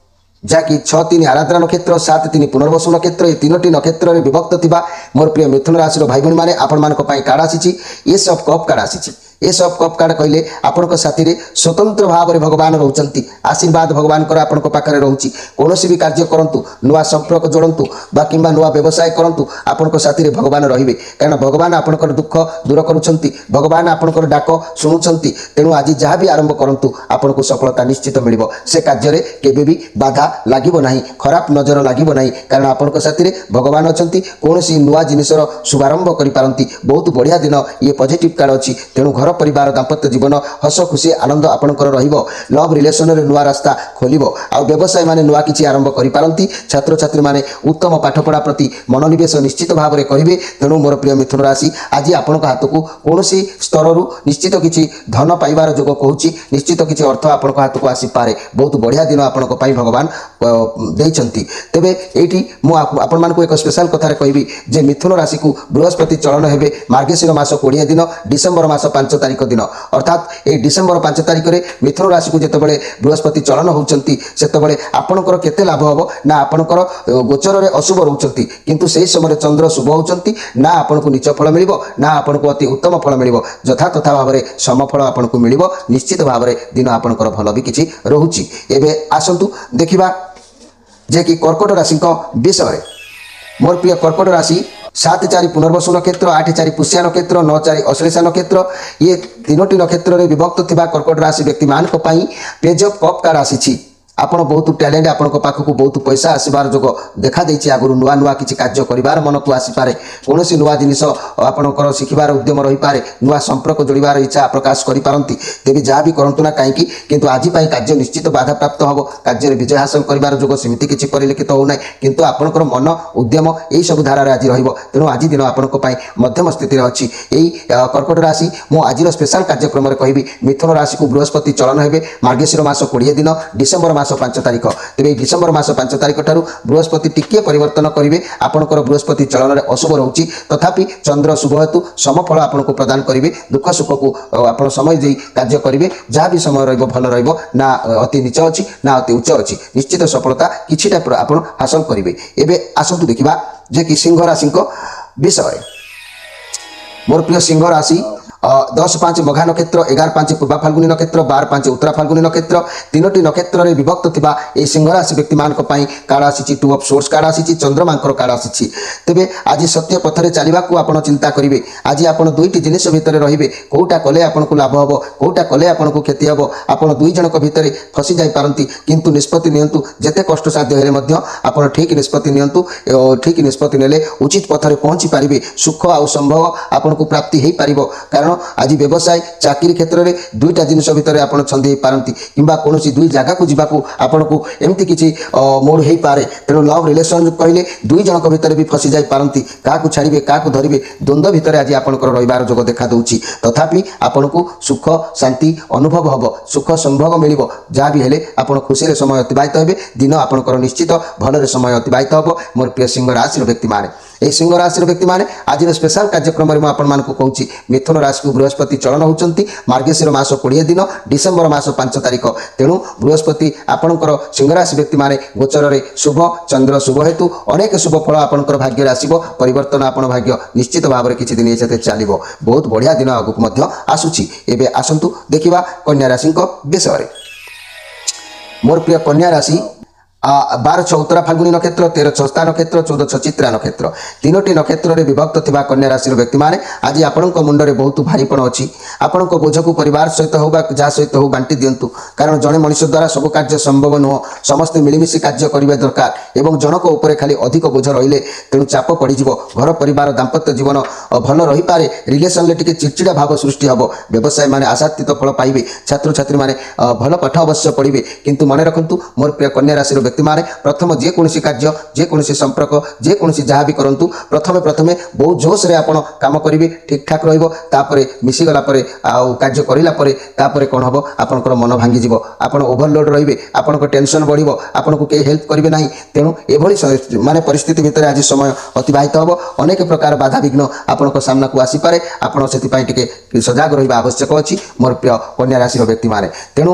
ଯାହାକି 6-3 ଆରାଦ୍ରା ନକ୍ଷତ୍ର, 7-3 ପୁନର୍ବସୁ ନକ୍ଷତ୍ର, ଏ ତିନୋଟି ନକ୍ଷତ୍ରରେ ବିଭକ୍ତ ଥିବା ମୋର ପ୍ରିୟ ମିଥୁନ ରାଶିର ଭାଇ ଭଉଣୀମାନେ, ଆପଣମାନଙ୍କ ପାଇଁ କାର୍ଡ଼ ଆସିଛି, ଏସ୍ ଅଫ୍ କପ୍ କାର୍ଡ଼ ଆସିଛି। ଏସ୍ ଅଫ୍ କପ୍ କାର୍ଡ଼ କହିଲେ ଆପଣଙ୍କ ସାଥିରେ ସ୍ୱତନ୍ତ୍ର ଭାବରେ ଭଗବାନ ରହୁଛନ୍ତି। ଆଶୀର୍ବାଦ ଭଗବାନଙ୍କର ଆପଣଙ୍କ ପାଖରେ ରହୁଛି। କୌଣସି ବି କାର୍ଯ୍ୟ କରନ୍ତୁ, ନୂଆ ସମ୍ପର୍କ ଯୋଡ଼ନ୍ତୁ ବା କିମ୍ବା ନୂଆ ବ୍ୟବସାୟ କରନ୍ତୁ, ଆପଣଙ୍କ ସାଥିରେ ଭଗବାନ ରହିବେ, କାରଣ ଭଗବାନ ଆପଣଙ୍କର ଦୁଃଖ ଦୂର କରୁଛନ୍ତି, ଭଗବାନ ଆପଣଙ୍କର ଡାକ ଶୁଣୁଛନ୍ତି। ତେଣୁ ଆଜି ଯାହା ବି ଆରମ୍ଭ କରନ୍ତୁ, ଆପଣଙ୍କୁ ସଫଳତା ନିଶ୍ଚିତ ମିଳିବ। ସେ କାର୍ଯ୍ୟରେ କେବେ ବି ବାଧା ଲାଗିବ ନାହିଁ, ଖରାପ ନଜର ଲାଗିବ ନାହିଁ, କାରଣ ଆପଣଙ୍କ ସାଥିରେ ଭଗବାନ ଅଛନ୍ତି। କୌଣସି ନୂଆ ଜିନିଷର ଶୁଭାରମ୍ଭ କରିପାରନ୍ତି। ବହୁତ ବଢ଼ିଆ ଦିନ ଇଏ। ପଜିଟିଭ୍ କାର୍ଡ଼ ଅଛି। ତେଣୁ ଘର ପରିବାର, ଦାମ୍ପତ୍ୟ ଜୀବନ ହସ ଖୁସି ଆନନ୍ଦ ଆପଣଙ୍କର ରହିବ। ଲଭ୍ ରିଲେସନରେ ନୂଆ ରାସ୍ତା ଖୋଲିବ। ଆଉ ବ୍ୟବସାୟୀମାନେ ନୂଆ କିଛି ଆରମ୍ଭ କରିପାରନ୍ତି। ଛାତ୍ରଛାତ୍ରୀମାନେ ଉତ୍ତମ ପାଠପଢ଼ା ପ୍ରତି ମନୋନିବେଶ ନିଶ୍ଚିତ ଭାବରେ କରିବେ। ତେଣୁ ମୋର ପ୍ରିୟ ମିଥୁନ ରାଶି, ଆଜି ଆପଣଙ୍କ ହାତକୁ କୌଣସି ସ୍ତରରୁ ନିଶ୍ଚିତ କିଛି ଧନ ପାଇବାର ଯୋଗ କହୁଛି। ନିଶ୍ଚିତ କିଛି ଅର୍ଥ ଆପଣଙ୍କ ହାତକୁ ଆସିପାରେ। ବହୁତ ବଢ଼ିଆ ଦିନ ଆପଣଙ୍କ ପାଇଁ ଭଗବାନ ଦେଇଛନ୍ତି। ତେବେ ଏଇଠି ମୁଁ ଆପଣମାନଙ୍କୁ ଏକ ସ୍ପେଶାଲ କଥାରେ କହିବି ଯେ ମିଥୁନ ରାଶିକୁ ବୃହସ୍ପତି ଚଳନ ହେବେ ମାର୍ଗଶିର ମାସ 20 ଦିନ, ଡିସେମ୍ବର ମାସ 5 ତାରିଖ ଦିନ। ଅର୍ଥାତ୍ ଏଇ ଡିସେମ୍ବର 5 ତାରିଖରେ ମିଥୁନ ରାଶିକୁ ଯେତେବେଳେ ବୃହସ୍ପତି ଚଳନ ହେଉଛନ୍ତି, ସେତେବେଳେ ଆପଣଙ୍କର କେତେ ଲାଭ ହେବ ନା ଆପଣଙ୍କର ଗୋଚରରେ ଅଶୁଭ ରହୁଛନ୍ତି, କିନ୍ତୁ ସେହି ସମୟରେ ଚନ୍ଦ୍ର ଶୁଭ ହେଉଛନ୍ତି। ନା ଆପଣଙ୍କୁ ନୀଚ ଫଳ ମିଳିବ, ନା ଆପଣଙ୍କୁ ଅତି ଉତ୍ତମ ଫଳ ମିଳିବ। ଯଥାତଥା ଭାବରେ ସମଫଳ ଆପଣଙ୍କୁ ମିଳିବ। ନିଶ୍ଚିତ ଭାବରେ ଦିନ ଆପଣଙ୍କର ଭଲ ବି କିଛି ରହୁଛି। ଏବେ ଆସନ୍ତୁ ଦେଖିବା ଯେ କି କର୍କଟ ରାଶିଙ୍କ ବିଷୟରେ। ମୋର ପ୍ରିୟ କର୍କଟ ରାଶି, 7-4 ପୁନର୍ବସୁ ନକ୍ଷତ୍ର, 8-4 ପୁଷ୍ୟା ନକ୍ଷତ୍ର, 9-4 ଅଶ୍ଳେଷା ନକ୍ଷତ୍ର, ଇଏ ତିନୋଟି ନକ୍ଷତ୍ରରେ ବିଭକ୍ତ ଥିବା କର୍କଟ ରାଶି ବ୍ୟକ୍ତିମାନଙ୍କ ପାଇଁ ପେଜ୍ ଅଫ୍ କପ୍ କାର୍ଡ଼ ଆସିଛି। ଆପଣ ବହୁତ ଟ୍ୟାଲେଣ୍ଟ, ଆପଣଙ୍କ ପାଖକୁ ବହୁତ ପଇସା ଆସିବାର ଯୋଗ ଦେଖାଦେଇଛି। ଆଗରୁ ନୂଆ ନୂଆ କିଛି କାର୍ଯ୍ୟ କରିବାର ମନକୁ ଆସିପାରେ। କୌଣସି ନୂଆ ଜିନିଷ ଆପଣଙ୍କର ଶିଖିବାର ଉଦ୍ୟମ ରହିପାରେ। ନୂଆ ସମ୍ପର୍କ ଯୋଡ଼ିବାର ଇଚ୍ଛା ପ୍ରକାଶ କରିପାରନ୍ତି। ତେବେ ଯାହା ବି କରନ୍ତୁ ନା କାହିଁକି, କିନ୍ତୁ ଆଜି ପାଇଁ କାର୍ଯ୍ୟ ନିଶ୍ଚିତ ବାଧାପ୍ରାପ୍ତ ହେବ। କାର୍ଯ୍ୟରେ ବିଜୟ ହାସଲ କରିବାର ଯୋଗ ସେମିତି କିଛି ପରିଲକ୍ଷିତ ହେଉନାହିଁ, କିନ୍ତୁ ଆପଣଙ୍କର ମନ ଉଦ୍ୟମ ଏହିସବୁ ଧାରାରେ ଆଜି ରହିବ। ତେଣୁ ଆଜି ଦିନ ଆପଣଙ୍କ ପାଇଁ ମଧ୍ୟମ ସ୍ଥିତିରେ ଅଛି। ଏଇ କର୍କଟ ରାଶି, ମୁଁ ଆଜିର ସ୍ପେଶାଲ କାର୍ଯ୍ୟକ୍ରମରେ କହିବି, ମିଥୁନ ରାଶିକୁ ବୃହସ୍ପତି ଚଳନ ହେବେ ମାର୍ଗଶିର ମାସ 20 ଦିନ, ଡିସେମ୍ବର ମାସ 5 ତାରିଖ। ତେବେ ଏଇ ଡିସେମ୍ବର ମାସ 5 ତାରିଖ ଠାରୁ ବୃହସ୍ପତି ଟିକିଏ ପରିବର୍ତ୍ତନ କରିବେ। ଆପଣଙ୍କର ବୃହସ୍ପତି ଚଳନରେ ଅଶୁଭ ରହୁଛି, ତଥାପି ଚନ୍ଦ୍ର ଶୁଭ ହେତୁ ସମଫଳ ଆପଣଙ୍କୁ ପ୍ରଦାନ କରିବେ। ଦୁଃଖ ସୁଖକୁ ଆପଣ ସମୟ ଦେଇ କାର୍ଯ୍ୟ କରିବେ। ଯାହା ବି ସମୟ ରହିବ, ଭଲ ରହିବ। ନା ଅତି ନୀଚ ଅଛି, ନା ଅତି ଉଚ୍ଚ ଅଛି। ନିଶ୍ଚିତ ସଫଳତା କିଛିଟା ପୁରା ଆପଣ ହାସଲ କରିବେ। ଏବେ ଆସନ୍ତୁ ଦେଖିବା ଯେ କି ସିଂହ ରାଶିଙ୍କ ବିଷୟରେ। ମୋର ପ୍ରିୟ ସିଂହ ରାଶି, 10-5 ମଘା ନକ୍ଷତ୍ର, 11-5 ପୂର୍ବା ଫାଲ୍ଗୁନୀ ନକ୍ଷତ୍ର, 12-5 ଉତ୍ତରା ଫାଲ୍ଗୁନୀ ନକ୍ଷତ୍ର, ତିନୋଟି ନକ୍ଷତ୍ରରେ ବିଭକ୍ତ ଥିବା ଏହି ସିଂହ ରାଶି ବ୍ୟକ୍ତିମାନଙ୍କ ପାଇଁ କାର୍ଡ଼ ଆସିଛି। ଟୁ ଅଫ୍ ସୋର୍ଡସ୍ କାର୍ଡ଼ ଆସିଛି, ଚନ୍ଦ୍ରମାଙ୍କର କାର୍ଡ଼ ଆସିଛି। ତେବେ ଆଜି ସତ୍ୟ ପଥରେ ଚାଲିବାକୁ ଆପଣ ଚିନ୍ତା କରିବେ। ଆଜି ଆପଣ ଦୁଇଟି ଜିନିଷ ଭିତରେ ରହିବେ। କେଉଁଟା କଲେ ଆପଣଙ୍କୁ ଲାଭ ହେବ, କେଉଁଟା କଲେ ଆପଣଙ୍କୁ କ୍ଷତି ହେବ, ଆପଣ ଦୁଇ ଜଣଙ୍କ ଭିତରେ ଫସି ଯାଇପାରନ୍ତି। କିନ୍ତୁ ନିଷ୍ପତ୍ତି ନିଅନ୍ତୁ। ଯେତେ କଷ୍ଟସାଧ୍ୟ ହେଲେ ମଧ୍ୟ ଆପଣ ଠିକ୍ ନିଷ୍ପତ୍ତି ନିଅନ୍ତୁ ଓ ଠିକ୍ ନିଷ୍ପତ୍ତି ନେଲେ ଉଚିତ ପଥରେ ପହଞ୍ଚି ପାରିବେ। ସୁଖ ଆଉ ସମ୍ଭୋଗ ଆପଣଙ୍କୁ ପ୍ରାପ୍ତି ହେଇପାରିବ। କାରଣ ଆଜି ବ୍ୟବସାୟ, ଚାକିରି କ୍ଷେତ୍ରରେ ଦୁଇଟା ଜିନିଷ ଭିତରେ ଆପଣ ଛନ୍ଦି ହେଇପାରନ୍ତି କିମ୍ବା କୌଣସି ଦୁଇ ଜାଗାକୁ ଯିବାକୁ ଆପଣଙ୍କୁ ଏମିତି କିଛି ମୋଡ଼ ହେଇପାରେ। ତେଣୁ ଲଭ୍ ରିଲେସନ୍ କହିଲେ ଦୁଇ ଜଣଙ୍କ ଭିତରେ ବି ଫସି ଯାଇପାରନ୍ତି। କାହାକୁ ଛାଡ଼ିବେ, କାହାକୁ ଧରିବେ, ଦ୍ୱନ୍ଦ୍ୱ ଭିତରେ ଆଜି ଆପଣଙ୍କର ରହିବାର ଯୋଗ ଦେଖା ଦେଉଛି। ତଥାପି ଆପଣଙ୍କୁ ସୁଖ ଶାନ୍ତି ଅନୁଭବ ହେବ, ସୁଖ ସମ୍ଭୋଗ ମିଳିବ। ଯାହା ବି ହେଲେ ଆପଣ ଖୁସିରେ ସମୟ ଅତିବାହିତ ହେବେ। ଦିନ ଆପଣଙ୍କର ନିଶ୍ଚିତ ଭଲରେ ସମୟ ଅତିବାହିତ ହେବ। ମୋର ପ୍ରିୟ ସିଂହ ରାଶିର ବ୍ୟକ୍ତିମାନେ, ଏହି ସିଂହ ରାଶିର ବ୍ୟକ୍ତିମାନେ, ଆଜିର ସ୍ପେଶାଲ କାର୍ଯ୍ୟକ୍ରମରେ ମୁଁ ଆପଣମାନଙ୍କୁ କହୁଛି, ମିଥୁନ ରାଶିକୁ ବୃହସ୍ପତି ଚଳନ ହେଉଛନ୍ତି ମାର୍ଗଶିର ମାସ 20 ଦିନ, ଡିସେମ୍ବର ମାସ 5 ତାରିଖ। ତେଣୁ ବୃହସ୍ପତି ଆପଣଙ୍କର ସିଂହ ରାଶି ବ୍ୟକ୍ତିମାନେ ଗୋଚରରେ ଶୁଭ, ଚନ୍ଦ୍ର ଶୁଭ ହେତୁ ଅନେକ ଶୁଭ ଫଳ ଆପଣଙ୍କର ଭାଗ୍ୟରେ ଆସିବ। ପରିବର୍ତ୍ତନ ଆପଣ ଭାଗ୍ୟ ନିଶ୍ଚିତ ଭାବରେ କିଛି ଦିନ ଏ ସାଥେ ଚାଲିବ। ବହୁତ ବଢ଼ିଆ ଦିନ ଆଗକୁ ମଧ୍ୟ ଆସୁଛି। ଏବେ ଆସନ୍ତୁ ଦେଖିବା କନ୍ୟା ରାଶିଙ୍କ ବିଷୟରେ। ମୋର ପ୍ରିୟ କନ୍ୟା ରାଶି, 12-6 ଉତ୍ତରା ଫାଲ୍ଗୁନୀ ନକ୍ଷତ୍ର, 13-6 ହସ୍ତା ନକ୍ଷତ୍ର, 14-6 ଚିତ୍ରା ନକ୍ଷତ୍ର, ତିନୋଟି ନକ୍ଷତ୍ରରେ ବିଭକ୍ତ ଥିବା କନ୍ୟା ରାଶିର ବ୍ୟକ୍ତିମାନେ, ଆଜି ଆପଣଙ୍କ ମୁଣ୍ଡରେ ବହୁତ ଭାରିପଣ ଅଛି। ଆପଣଙ୍କ ବୋଝକୁ ପରିବାର ସହିତ ହେଉ ବା ଯାହା ସହିତ ହେଉ ବାଣ୍ଟି ଦିଅନ୍ତୁ। କାରଣ ଜଣେ ମଣିଷ ଦ୍ୱାରା ସବୁ କାର୍ଯ୍ୟ ସମ୍ଭବ ନୁହଁ। ସମସ୍ତେ ମିଳିମିଶି କାର୍ଯ୍ୟ କରିବା ଦରକାର ଏବଂ ଜଣକ ଉପରେ ଖାଲି ଅଧିକ ବୋଝ ରହିଲେ ତେଣୁ ଚାପ ପଡ଼ିଯିବ। ଘର ପରିବାର ଦାମ୍ପତ୍ୟ ଜୀବନ ଭଲ ରହିପାରେ। ରିଲେସନରେ ଟିକେ ଚିଡ଼ଚିଡ଼ା ଭାବ ସୃଷ୍ଟି ହେବ। ବ୍ୟବସାୟୀମାନେ ଆଶାତୀତ ଫଳ ପାଇବେ। ଛାତ୍ରଛାତ୍ରୀମାନେ ଭଲ ପାଠ ଅବଶ୍ୟ ପଢ଼ିବେ। କିନ୍ତୁ ମନେ ରଖନ୍ତୁ, ମୋର ପ୍ରିୟ କନ୍ୟା ରାଶିର ବ୍ୟକ୍ତିମାନେ, ପ୍ରଥମ ଯେକୌଣସି କାର୍ଯ୍ୟ, ଯେକୌଣସି ସମ୍ପର୍କ, ଯେକୌଣସି ଯାହା ବି କରନ୍ତୁ, ପ୍ରଥମେ ପ୍ରଥମେ ବହୁତ ଜୋସରେ ଆପଣ କାମ କରିବେ, ଠିକ୍ଠାକ୍ ରହିବ। ତାପରେ ମିଶିଗଲା ପରେ ଆଉ କାର୍ଯ୍ୟ କରିଲା ପରେ ତାପରେ କ'ଣ ହେବ? ଆପଣଙ୍କର ମନ ଭାଙ୍ଗିଯିବ, ଆପଣ ଓଭରଲୋଡ଼ ରହିବେ, ଆପଣଙ୍କ ଟେନସନ୍ ବଢ଼ିବ, ଆପଣଙ୍କୁ କେହି ହେଲ୍ପ କରିବେ ନାହିଁ। ତେଣୁ ଏଭଳି ମାନେ ପରିସ୍ଥିତି ଭିତରେ ଆଜି ସମୟ ଅତିବାହିତ ହେବ। ଅନେକ ପ୍ରକାର ବାଧାବିଘ୍ନ ଆପଣଙ୍କ ସାମ୍ନାକୁ ଆସିପାରେ। ଆପଣ ସେଥିପାଇଁ ଟିକେ ସଜାଗ ରହିବା ଆବଶ୍ୟକ ଅଛି, ମୋର ପ୍ରିୟ କନ୍ୟା ରାଶିର ବ୍ୟକ୍ତିମାନେ। ତେଣୁ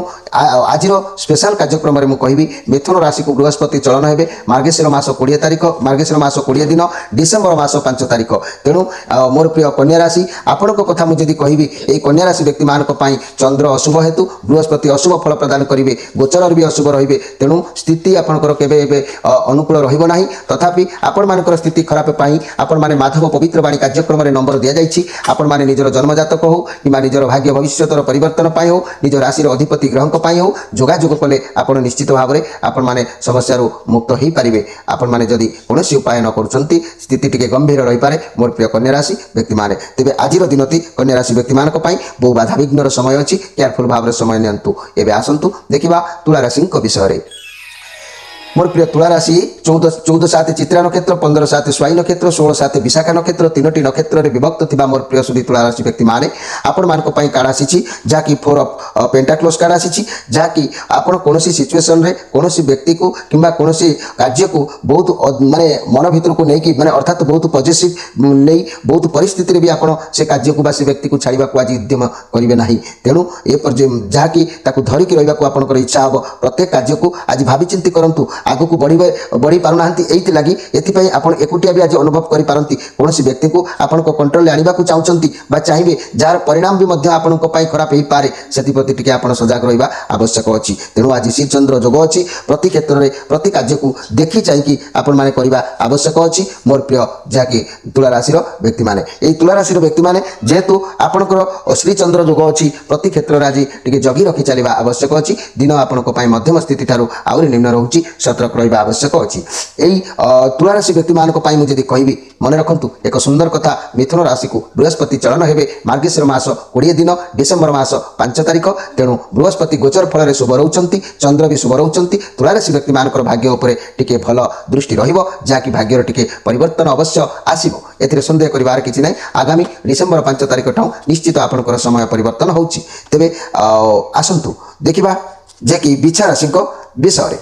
ଆଜିର ସ୍ପେଶାଲ କାର୍ଯ୍ୟକ୍ରମରେ ମୁଁ କହିବି, ମିଥୁନ ରାଶିକୁ ବୃହସ୍ପତି ଚଳନ ହେବେ ମାର୍ଗଶିର ମାସ 20 ତାରିଖ, ମାର୍ଗଶିର ମାସ 20 ଦିନ, ଡିସେମ୍ବର ମାସ 5 ତାରିଖ। ତେଣୁ ମୋର ପ୍ରିୟ କନ୍ୟା ରାଶି, ଆପଣଙ୍କ କଥା ମୁଁ ଯଦି କହିବି, ଏହି କନ୍ୟା ରାଶି ବ୍ୟକ୍ତିମାନଙ୍କ ପାଇଁ ଚନ୍ଦ୍ର ଅଶୁଭ ହେତୁ ବୃହସ୍ପତି ଅଶୁଭ ଫଳ ପ୍ରଦାନ କରିବେ। ଗୋଚରରେ ବି ଅଶୁଭ ରହିବେ। ତେଣୁ ସ୍ଥିତି ଆପଣଙ୍କର କେବେ ଏବେ ଅନୁକୂଳ ରହିବ ନାହିଁ। ତଥାପି ଆପଣମାନଙ୍କର ସ୍ଥିତି ଖରାପ ପାଇଁ ଆପଣମାନେ ମାଧବ ପବିତ୍ର ବାଣୀ କାର୍ଯ୍ୟକ୍ରମରେ ନମ୍ବର ଦିଆଯାଇଛି। ଆପଣମାନେ ନିଜର ଜନ୍ମଜାତକ ହେଉ କିମ୍ବା ନିଜର ଭାଗ୍ୟ ଭବିଷ୍ୟତର ପରିବର୍ତ୍ତନ ପାଇଁ ହେଉ, ନିଜ ରାଶିର ଅଧିପତି ଗ୍ରହଙ୍କ ପାଇଁ ହେଉ, ଯୋଗାଯୋଗ କଲେ ଆପଣ ନିଶ୍ଚିତ ଭାବରେ ଆପଣମାନେ ସମସ୍ୟାରୁ ମୁକ୍ତ ହୋଇପାରିବେ। ଆପଣମାନେ ଯଦି କୌଣସି ଉପାୟ ନ କରୁଛନ୍ତି, ସ୍ଥିତି ଟିକେ ଗମ୍ଭୀର ରହିପାରେ, ମୋର ପ୍ରିୟ କନ୍ୟା ରାଶି ବ୍ୟକ୍ତିମାନେ। ତେବେ ଆଜିର ଦିନଟି କନ୍ୟା ରାଶି ବ୍ୟକ୍ତିମାନଙ୍କ ପାଇଁ ବହୁ ବାଧାବିଘ୍ନର ସମୟ ଅଛି। କେୟାରଫୁଲ୍ ଭାବରେ ସମୟ ନିଅନ୍ତୁ। ଏବେ ଆସନ୍ତୁ ଦେଖିବା ତୁଳା ରାଶିଙ୍କ ବିଷୟରେ। ମୋର ପ୍ରିୟ ତୁଳା ରାଶି, 14-7 ଚିତ୍ରା ନକ୍ଷତ୍ର, 15-7 ସ୍ୱାଇ ନକ୍ଷତ୍ର, 16-7 ବିଶାଖା ନକ୍ଷତ୍ର, ତିନୋଟି ନକ୍ଷତ୍ରରେ ବିଭକ୍ତ ଥିବା ମୋର ପ୍ରିୟ ସୁଧୀ ତୁଳା ରାଶି ବ୍ୟକ୍ତିମାନେ, ଆପଣମାନଙ୍କ ପାଇଁ କାର୍ଡ଼ ଆସିଛି, ଯାହାକି ଫୋର୍ ଅଫ୍ ପେଣ୍ଟାକ୍ଲୋସ୍ କାର୍ଡ଼ ଆସିଛି, ଯାହାକି ଆପଣ କୌଣସି ସିଚୁଏସନରେ କୌଣସି ବ୍ୟକ୍ତିକୁ କିମ୍ବା କୌଣସି କାର୍ଯ୍ୟକୁ ବହୁତ ମାନେ ମନ ଭିତରକୁ ନେଇକି, ମାନେ ଅର୍ଥାତ୍ ବହୁତ ପଜେସିଭ୍ ନେଇ ବହୁତ ପରିସ୍ଥିତିରେ ବି ଆପଣ ସେ କାର୍ଯ୍ୟକୁ ବା ସେ ବ୍ୟକ୍ତିକୁ ଛାଡ଼ିବାକୁ ଆଜି ଉଦ୍ୟମ କରିବେ ନାହିଁ। ତେଣୁ ଏ ପର୍ଯ୍ୟନ୍ତ ଯାହାକି ତାକୁ ଧରିକି ରହିବାକୁ ଆପଣଙ୍କର ଇଚ୍ଛା ହେବ। ପ୍ରତ୍ୟେକ କାର୍ଯ୍ୟକୁ ଆଜି ଭାବିଚିନ୍ତି କରନ୍ତୁ। ଆଗକୁ ବଢ଼ିବେ, ବଢ଼ି ପାରୁନାହାନ୍ତି ଏଇଥିଲାଗି, ଏଥିପାଇଁ ଆପଣ ଏକୁଟିଆ ବି ଆଜି ଅନୁଭବ କରିପାରନ୍ତି। କୌଣସି ବ୍ୟକ୍ତିଙ୍କୁ ଆପଣଙ୍କ କଣ୍ଟ୍ରୋଲରେ ଆଣିବାକୁ ଚାହୁଁଛନ୍ତି ବା ଚାହିଁବେ, ଯାହାର ପରିଣାମ ବି ମଧ୍ୟ ଆପଣଙ୍କ ପାଇଁ ଖରାପ ହେଇପାରେ। ସେଥିପ୍ରତି ଟିକେ ଆପଣ ସଜାଗ ରହିବା ଆବଶ୍ୟକ ଅଛି। ତେଣୁ ଆଜି ଶ୍ରୀଚନ୍ଦ୍ର ଯୋଗ ଅଛି। ପ୍ରତି କ୍ଷେତ୍ରରେ ପ୍ରତି କାର୍ଯ୍ୟକୁ ଦେଖି ଚାହିଁକି ଆପଣମାନେ କରିବା ଆବଶ୍ୟକ ଅଛି, ମୋର ପ୍ରିୟ ଯାହାକି ତୁଳା ରାଶିର ବ୍ୟକ୍ତିମାନେ। ଏହି ତୁଳା ରାଶିର ବ୍ୟକ୍ତିମାନେ, ଯେହେତୁ ଆପଣଙ୍କର ଶ୍ରୀଚନ୍ଦ୍ର ଯୋଗ ଅଛି, ପ୍ରତି କ୍ଷେତ୍ରରେ ଆଜି ଟିକେ ଜଗି ରଖି ଚାଲିବା ଆବଶ୍ୟକ ଅଛି। ଦିନ ଆପଣଙ୍କ ପାଇଁ ମଧ୍ୟମ ସ୍ଥିତି ଠାରୁ ଆହୁରି ନିମ୍ନ ରହୁଛି। ସତର୍କ ରହିବା ଆବଶ୍ୟକ ଅଛି। ଏହି ତୁଳା ରାଶି ବ୍ୟକ୍ତିମାନଙ୍କ ପାଇଁ ମୁଁ ଯଦି କହିବି, ମନେ ରଖନ୍ତୁ ଏକ ସୁନ୍ଦର କଥା। ମିଥୁନ ରାଶିକୁ ବୃହସ୍ପତି ଚଳନ ହେବେ ମାର୍ଗଶିର ମାସ 20 ଦିନ, ଡିସେମ୍ବର ମାସ 5 ତାରିଖ। ତେଣୁ ବୃହସ୍ପତି ଗୋଚର ଫଳରେ ଶୁଭ ରହୁଛନ୍ତି, ଚନ୍ଦ୍ର ବି ଶୁଭ ରହୁଛନ୍ତି। ତୁଳା ରାଶି ବ୍ୟକ୍ତିମାନଙ୍କର ଭାଗ୍ୟ ଉପରେ ଟିକେ ଭଲ ଦୃଷ୍ଟି ରହିବ, ଯାହାକି ଭାଗ୍ୟର ଟିକେ ପରିବର୍ତ୍ତନ ଅବଶ୍ୟ ଆସିବ। ଏଥିରେ ସନ୍ଦେହ କରିବାର କିଛି ନାହିଁ। ଆଗାମୀ ଡିସେମ୍ବର 5 ତାରିଖ ଠାରୁ ନିଶ୍ଚିତ ଆପଣଙ୍କର ସମୟ ପରିବର୍ତ୍ତନ ହେଉଛି। ତେବେ ଆସନ୍ତୁ ଦେଖିବା ଯେ କି ବିଛା ରାଶିଙ୍କ ବିଷୟରେ।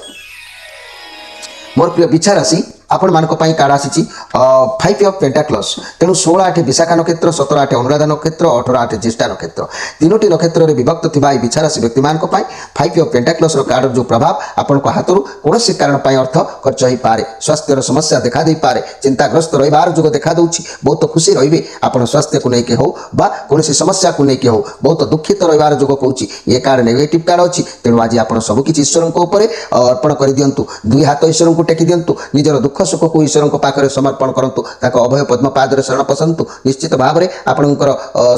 ମୋର ପ୍ରିୟ ବିଛା ରାଶି, ଆପଣମାନଙ୍କ ପାଇଁ କାର୍ଡ଼ ଆସିଛି ଫାଇଭ୍ ଅଫ୍ ପେଣ୍ଟାକ୍ଲସ୍। ତେଣୁ 16-8 ବିଶାଖା ନକ୍ଷତ୍ର, 17-8 ଅନୁରାଧା ନକ୍ଷତ୍ର, 18-8 ଜ୍ୟେଷ୍ଠା ନକ୍ଷତ୍ର, ତିନୋଟି ନକ୍ଷତ୍ରରେ ବିଭକ୍ତ ଥିବା ଏହି ବିଛାରାଶି ବ୍ୟକ୍ତିମାନଙ୍କ ପାଇଁ ଫାଇଭ୍ ଅଫ୍ ପେଣ୍ଟାକ୍ଲସ୍ର କାର୍ଡ଼ର ଯେଉଁ ପ୍ରଭାବ, ଆପଣଙ୍କ ହାତରୁ କୌଣସି କାରଣ ପାଇଁ ଅର୍ଥ ଖର୍ଚ୍ଚ ହୋଇପାରେ, ସ୍ୱାସ୍ଥ୍ୟର ସମସ୍ୟା ଦେଖା ଦେଇପାରେ, ଚିନ୍ତାଗ୍ରସ୍ତ ରହିବାର ଯୋଗ ଦେଖାଦେଉଛି। ବହୁତ ଖୁସି ରହିବେ ଆପଣ। ସ୍ୱାସ୍ଥ୍ୟକୁ ନେଇକି ହେଉ ବା କୌଣସି ସମସ୍ୟାକୁ ନେଇକି ହେଉ, ବହୁତ ଦୁଃଖିତ ରହିବାର ଯୋଗ କହୁଛି। ଏ କାର୍ଡ଼ ନେଗେଟିଭ୍ କାର୍ଡ଼ ଅଛି। ତେଣୁ ଆଜି ଆପଣ ସବୁକିଛି ଈଶ୍ୱରଙ୍କ ଉପରେ ଅର୍ପଣ କରିଦିଅନ୍ତୁ। ଦୁଇ ହାତ ଈଶ୍ୱରଙ୍କୁ ଟେକି ଦିଅନ୍ତୁ। ନିଜର ଦୁଃଖ ସୁଖକୁ ଈଶ୍ୱରଙ୍କ ପାଖରେ ସମର୍ପଣ କରନ୍ତୁ। ତାଙ୍କ ଅଭୟ ପଦ୍ମପାଦରେ ଶରଣ ପଶନ୍ତୁ। ନିଶ୍ଚିତ ଭାବରେ ଆପଣଙ୍କର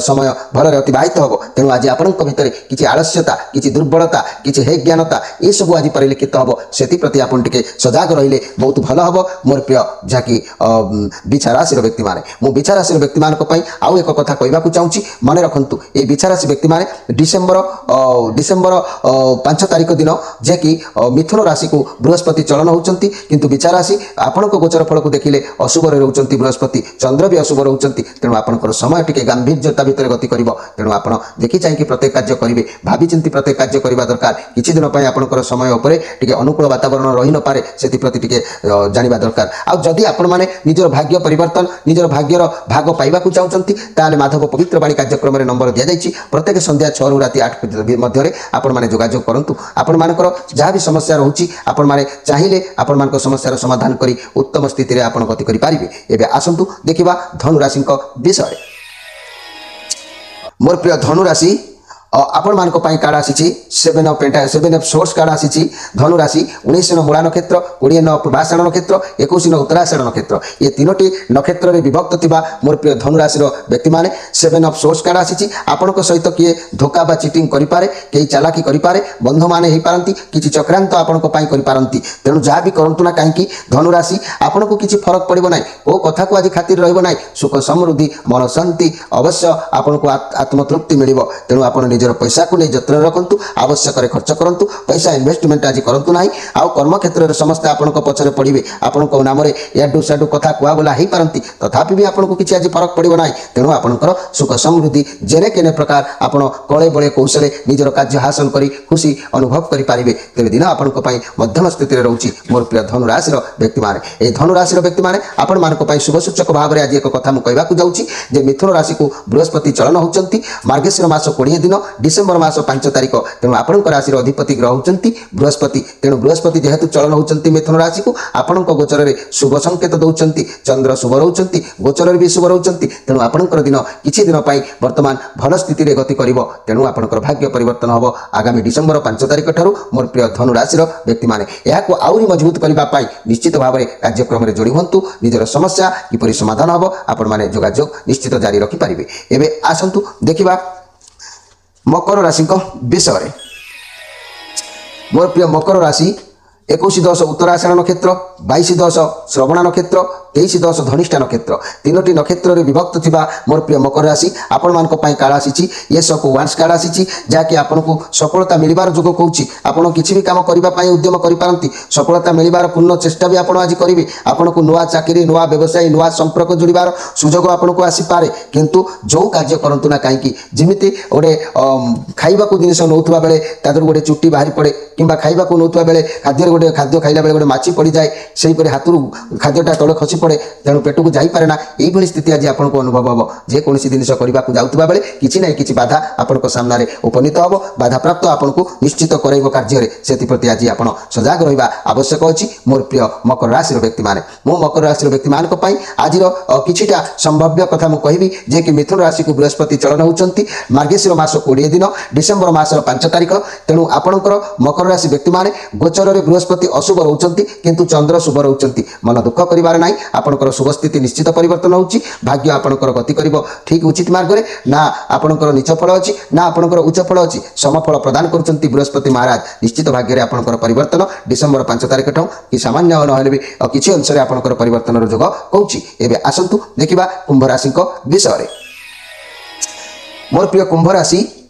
ସମୟ ଭଲରେ ଅତିବାହିତ ହେବ। ତେଣୁ ଆଜି ଆପଣଙ୍କ ଭିତରେ କିଛି ଆଳସ୍ୟତା, କିଛି ଦୁର୍ବଳତା, କିଛି ହେୟଜ୍ଞାନତା, ଏସବୁ ଆଜି ପରିଲକ୍ଷିତ ହେବ। ସେଥିପ୍ରତି ଆପଣ ଟିକେ ସଜାଗ ରହିଲେ ବହୁତ ଭଲ ହେବ, ମୋର ପ୍ରିୟ ଯାହାକି ବିଛା ରାଶିର ବ୍ୟକ୍ତିମାନେ। ମୁଁ ବିଛା ରାଶିର ବ୍ୟକ୍ତିମାନଙ୍କ ପାଇଁ ଆଉ ଏକ କଥା କହିବାକୁ ଚାହୁଁଛି। ମନେ ରଖନ୍ତୁ, ଏଇ ବିଛା ରାଶି ବ୍ୟକ୍ତିମାନେ ଡିସେମ୍ବର 5 ତାରିଖ ଦିନ ଯିଏକି ମିଥୁନ ରାଶିକୁ ବୃହସ୍ପତି ଚଳନ ହେଉଛନ୍ତି। କିନ୍ତୁ ବିଛା ରାଶି, ଆପଣଙ୍କ ଗୋଚର ଫଳକୁ ଦେଖିଲେ ଅଶୁଭରେ ରହୁଛନ୍ତି ବୃହସ୍ପତି, ଚନ୍ଦ୍ର ବି ଅଶୁଭ ରହୁଛନ୍ତି। ତେଣୁ ଆପଣଙ୍କର ସମୟ ଟିକେ ଗାମ୍ଭୀର୍ଯ୍ୟତା ଭିତରେ ଗତି କରିବ। ତେଣୁ ଆପଣ ଦେଖି ଚାହିଁକି ପ୍ରତ୍ୟେକ କାର୍ଯ୍ୟ କରିବେ, ଭାବିଚିନ୍ତି ପ୍ରତ୍ୟେକ କାର୍ଯ୍ୟ କରିବା ଦରକାର। କିଛି ଦିନ ପାଇଁ ଆପଣଙ୍କର ସମୟ ଉପରେ ଟିକେ ଅନୁକୂଳ ବାତାବରଣ ରହିନପାରେ, ସେଥିପ୍ରତି ଟିକେ ଜାଣିବା ଦରକାର। ଆଉ ଯଦି ଆପଣମାନେ ନିଜର ଭାଗ୍ୟ ପରିବର୍ତ୍ତନ, ନିଜର ଭାଗ୍ୟର ଭାଗ ପାଇବାକୁ ଚାହୁଁଛନ୍ତି, ତାହେଲେ ମାଧବ ପବିତ୍ର ବାଣୀ କାର୍ଯ୍ୟକ୍ରମରେ ନମ୍ବର ଦିଆଯାଇଛି। ପ୍ରତ୍ୟେକ ସନ୍ଧ୍ୟା 6ରୁ ରାତି 8 ମଧ୍ୟରେ ଆପଣମାନେ ଯୋଗାଯୋଗ କରନ୍ତୁ। ଆପଣମାନଙ୍କର ଯାହା ବି ସମସ୍ୟା ରହୁଛି, ଆପଣମାନେ ଚାହିଁଲେ ଆପଣମାନଙ୍କ ସମସ୍ୟାର ସମାଧାନ କରି ଉତ୍ତମ ସ୍ଥିତିରେ ଆପଣ ଗତି କରିପାରିବେ। ଏବେ ଆସନ୍ତୁ ଦେଖିବା ଧନୁରାଶିଙ୍କ ବିଷୟରେ। ମୋର ପ୍ରିୟ ଧନୁରାଶି, ଆପଣମାନଙ୍କ ପାଇଁ କାର୍ଡ଼ ଆସିଛି seven of swords card ଆସିଛି। ଧନୁରାଶି, 19-9 ମୂଳା ନକ୍ଷତ୍ର, 20-9 ପୂର୍ବାଷାଢ଼ ନକ୍ଷତ୍ର, 21-9 ଉତ୍ତରାଷାଢ଼ ନକ୍ଷତ୍ର, ଏ ତିନୋଟି ନକ୍ଷତ୍ରରେ ବିଭକ୍ତ ଥିବା ମୋର ପ୍ରିୟ ଧନୁରାଶିର ବ୍ୟକ୍ତିମାନେ, ସେଭେନ୍ ଅଫ୍ ସୋର୍ଡସ୍ କାର୍ଡ଼ ଆସିଛି। ଆପଣଙ୍କ ସହିତ କିଏ ଧୋକା ବା ଚିଟିଂ କରିପାରେ, କେହି ଚାଲାକି କରିପାରେ, ବନ୍ଧୁମାନେ ହେଇପାରନ୍ତି, କିଛି ଚକ୍ରାନ୍ତ ଆପଣଙ୍କ ପାଇଁ କରିପାରନ୍ତି। ତେଣୁ ଯାହା ବି କରନ୍ତୁ ନା କାହିଁକି ଧନୁରାଶି, ଆପଣଙ୍କୁ କିଛି ଫରକ ପଡ଼ିବ ନାହିଁ। କେଉଁ କଥାକୁ ଆଜି ଖାତିର ରହିବ ନାହିଁ। ସୁଖ ସମୃଦ୍ଧି, ମନ ଶାନ୍ତି, ଅବଶ୍ୟ ଆପଣଙ୍କୁ ଆତ୍ମତୃପ୍ତି ମିଳିବ। ତେଣୁ ଆପଣ ନିଜର ପଇସାକୁ ନେଇ ଯତ୍ନରେ ରଖନ୍ତୁ, ଆବଶ୍ୟକରେ ଖର୍ଚ୍ଚ କରନ୍ତୁ, ପଇସା ଇନଭେଷ୍ଟମେଣ୍ଟ ଆଜି କରନ୍ତୁ ନାହିଁ। ଆଉ କର୍ମକ୍ଷେତ୍ରରେ ସମସ୍ତେ ଆପଣଙ୍କ ପଛରେ ପଡ଼ିବେ। ଆପଣଙ୍କ ନାମରେ ୟାଡୁ ସ୍ୟାଡୁ କଥା କୁହାବୁଲା ହେଇପାରନ୍ତି। ତଥାପି ବି ଆପଣଙ୍କୁ କିଛି ଆଜି ଫରକ ପଡ଼ିବ ନାହିଁ। ତେଣୁ ଆପଣଙ୍କର ସୁଖ ସମୃଦ୍ଧି, ଯେନେ କେନେ ପ୍ରକାର ଆପଣ କଳେ ବଳେ କୌଶଳେ ନିଜର କାର୍ଯ୍ୟ ହାସଲ କରି ଖୁସି ଅନୁଭବ କରିପାରିବେ। ତେବେ ଦିନ ଆପଣଙ୍କ ପାଇଁ ମଧ୍ୟମ ସ୍ଥିତିରେ ରହୁଛି, ମୋର ପ୍ରିୟ ଧନୁରାଶିର ବ୍ୟକ୍ତିମାନେ। ଏହି ଧନୁରାଶିର ବ୍ୟକ୍ତିମାନେ, ଆପଣମାନଙ୍କ ପାଇଁ ଶୁଭ ସୂଚକ ଭାବରେ ଆଜି ଏକ କଥା ମୁଁ କହିବାକୁ ଯାଉଛି ଯେ ମିଥୁନ ରାଶିକୁ ବୃହସ୍ପତି ଚଳନ ହେଉଛନ୍ତି ମାର୍ଗଶିର ମାସ 20 ଦିନ, ଡିସେମ୍ବର ମାସ 5 ତାରିଖ। ତେଣୁ ଆପଣଙ୍କ ରାଶିର ଅଧିପତି ଗ୍ରହ ହେଉଛନ୍ତି ବୃହସ୍ପତି। ତେଣୁ ବୃହସ୍ପତି ଯେହେତୁ ଚଳନ ହେଉଛନ୍ତି ମିଥୁନ ରାଶିକୁ, ଆପଣଙ୍କ ଗୋଚରରେ ଶୁଭ ସଂକେତ ଦେଉଛନ୍ତି। ଚନ୍ଦ୍ର ଶୁଭ ରହୁଛନ୍ତି, ଗୋଚରରେ ବି ଶୁଭ ରହୁଛନ୍ତି। ତେଣୁ ଆପଣଙ୍କର ଦିନ କିଛି ଦିନ ପାଇଁ ବର୍ତ୍ତମାନ ଭଲ ସ୍ଥିତିରେ ଗତି କରିବ। ତେଣୁ ଆପଣଙ୍କର ଭାଗ୍ୟ ପରିବର୍ତ୍ତନ ହେବ ଆଗାମୀ ଡିସେମ୍ବର 5 ତାରିଖ ଠାରୁ, ମୋର ପ୍ରିୟ ଧନୁ ରାଶିର ବ୍ୟକ୍ତିମାନେ। ଏହାକୁ ଆହୁରି ମଜବୁତ କରିବା ପାଇଁ ନିଶ୍ଚିତ ଭାବରେ କାର୍ଯ୍ୟକ୍ରମରେ ଯୋଡ଼ି ହୁଅନ୍ତୁ। ନିଜର ସମସ୍ୟା କିପରି ସମାଧାନ ହେବ, ଆପଣମାନେ ଯୋଗାଯୋଗ ନିଶ୍ଚିତ ଜାରି ରଖିପାରିବେ। ଏବେ ଆସନ୍ତୁ ଦେଖିବା ମକର ରାଶିଙ୍କ ବିଷୟରେ। ମୋର ପ୍ରିୟ ମକର ରାଶି, 21-10 ଉତ୍ତରାଷାଢ଼ ନକ୍ଷତ୍ର, 22-10 ଶ୍ରବଣା ନକ୍ଷତ୍ର, 23-10 ଧନିଷ୍ଠା ନକ୍ଷତ୍ର, ତିନୋଟି ନକ୍ଷତ୍ରରେ ବିଭକ୍ତ ଥିବା ମୋର ପ୍ରିୟ ମକର ରାଶି, ଆପଣମାନଙ୍କ ପାଇଁ କାର୍ଡ଼ ଆସିଛି ଏସ୍ ଅଫ୍ ୱାନ୍ସ କାର୍ଡ଼ ଆସିଛି, ଯାହାକି ଆପଣଙ୍କୁ ସଫଳତା ମିଳିବାର ଯୋଗ କହୁଛି। ଆପଣ କିଛି ବି କାମ କରିବା ପାଇଁ ଉଦ୍ୟମ କରିପାରନ୍ତି। ସଫଳତା ମିଳିବାର ପୂର୍ଣ୍ଣ ଚେଷ୍ଟା ବି ଆପଣ ଆଜି କରିବେ। ଆପଣଙ୍କୁ ନୂଆ ଚାକିରି, ନୂଆ ବ୍ୟବସାୟ, ନୂଆ ସମ୍ପର୍କ ଯୋଡ଼ିବାର ସୁଯୋଗ ଆପଣଙ୍କୁ ଆସିପାରେ। କିନ୍ତୁ ଯେଉଁ କାର୍ଯ୍ୟ କରନ୍ତୁ ନା କାହିଁକି, ଯେମିତି ଗୋଟେ ଖାଇବାକୁ ଜିନିଷ ନେଉଥିବା ବେଳେ ତା ଦେହରୁ ଗୋଟେ ଚୁଟି ବାହାରି ପଡ଼େ, କିମ୍ବା ଖାଇବାକୁ ନେଉଥିବା ବେଳେ ଖାଦ୍ୟରେ ଗୋଟେ ଖାଦ୍ୟ ଖାଇଲା ବେଳେ ଗୋଟେ ମାଛି ପଡ଼ିଯାଏ, ସେହିପରି ହାତରୁ ଖାଦ୍ୟଟା ତଳେ ଖସି ପଡ଼େ, ତେଣୁ ପେଟକୁ ଯାଇପାରେ ନା, ଏଇଭଳି ସ୍ଥିତି ଆଜି ଆପଣଙ୍କୁ ଅନୁଭବ ହେବ। ଯେକୌଣସି ଜିନିଷ କରିବାକୁ ଯାଉଥିବା ବେଳେ କିଛି ନାହିଁ କିଛି ବାଧା ଆପଣଙ୍କ ସାମ୍ନାରେ ଉପନୀତ ହେବ। ବାଧାପ୍ରାପ୍ତ ଆପଣଙ୍କୁ ନିଶ୍ଚିତ କରାଇବ କାର୍ଯ୍ୟରେ। ସେଥିପ୍ରତି ଆଜି ଆପଣ ସଜାଗ ରହିବା ଆବଶ୍ୟକ ଅଛି, ମୋର ପ୍ରିୟ ମକର ରାଶିର ବ୍ୟକ୍ତିମାନେ। ମୁଁ ମକର ରାଶିର ବ୍ୟକ୍ତିମାନଙ୍କ ପାଇଁ ଆଜିର କିଛିଟା ସମ୍ଭାବ୍ୟ କଥା ମୁଁ କହିବି ଯେ କି ମିଥୁନ ରାଶିକୁ ବୃହସ୍ପତି ଚଳନ ହେଉଛନ୍ତି ମାର୍ଗଶିର ମାସ 20 ଦିନ, ଡିସେମ୍ବର ମାସର 5 ତାରିଖ। ତେଣୁ ଆପଣଙ୍କର ମକର ରାଶି ବ୍ୟକ୍ତିମାନେ, ଗୋଚରରେ ବୃହସ୍ପତି ଅଶୁଭ ରହୁଛନ୍ତି, କିନ୍ତୁ ଚନ୍ଦ୍ର ଶୁଭ ରହୁଛନ୍ତି। ମନ ଦୁଃଖ କରିବାର ନାହିଁ। ଆପଣଙ୍କର ଶୁଭ ସ୍ଥିତି ନିଶ୍ଚିତ ପରିବର୍ତ୍ତନ ହେଉଛି। ଭାଗ୍ୟ ଆପଣଙ୍କର ଗତି କରିବ ଠିକ୍ ଉଚିତ ମାର୍ଗରେ। ନା ଆପଣଙ୍କର ନୀଚ ଫଳ ଅଛି, ନା ଆପଣଙ୍କର ଉଚ୍ଚ ଫଳ ଅଛି, ସମଫଳ ପ୍ରଦାନ କରୁଛନ୍ତି ବୃହସ୍ପତି ମହାରାଜ। ନିଶ୍ଚିତ ଭାଗ୍ୟରେ ଆପଣଙ୍କର ପରିବର୍ତ୍ତନ ଡିସେମ୍ବର 5 ତାରିଖ ଠାରୁ କି ସାମାନ୍ୟ ନହେଲେ ବି କିଛି ଅଂଶରେ ଆପଣଙ୍କର ପରିବର୍ତ୍ତନର ଯୋଗ କହୁଛି। ଏବେ ଆସନ୍ତୁ ଦେଖିବା କୁମ୍ଭ ରାଶିଙ୍କ ବିଷୟରେ। ମୋର ପ୍ରିୟ କୁମ୍ଭ ରାଶି,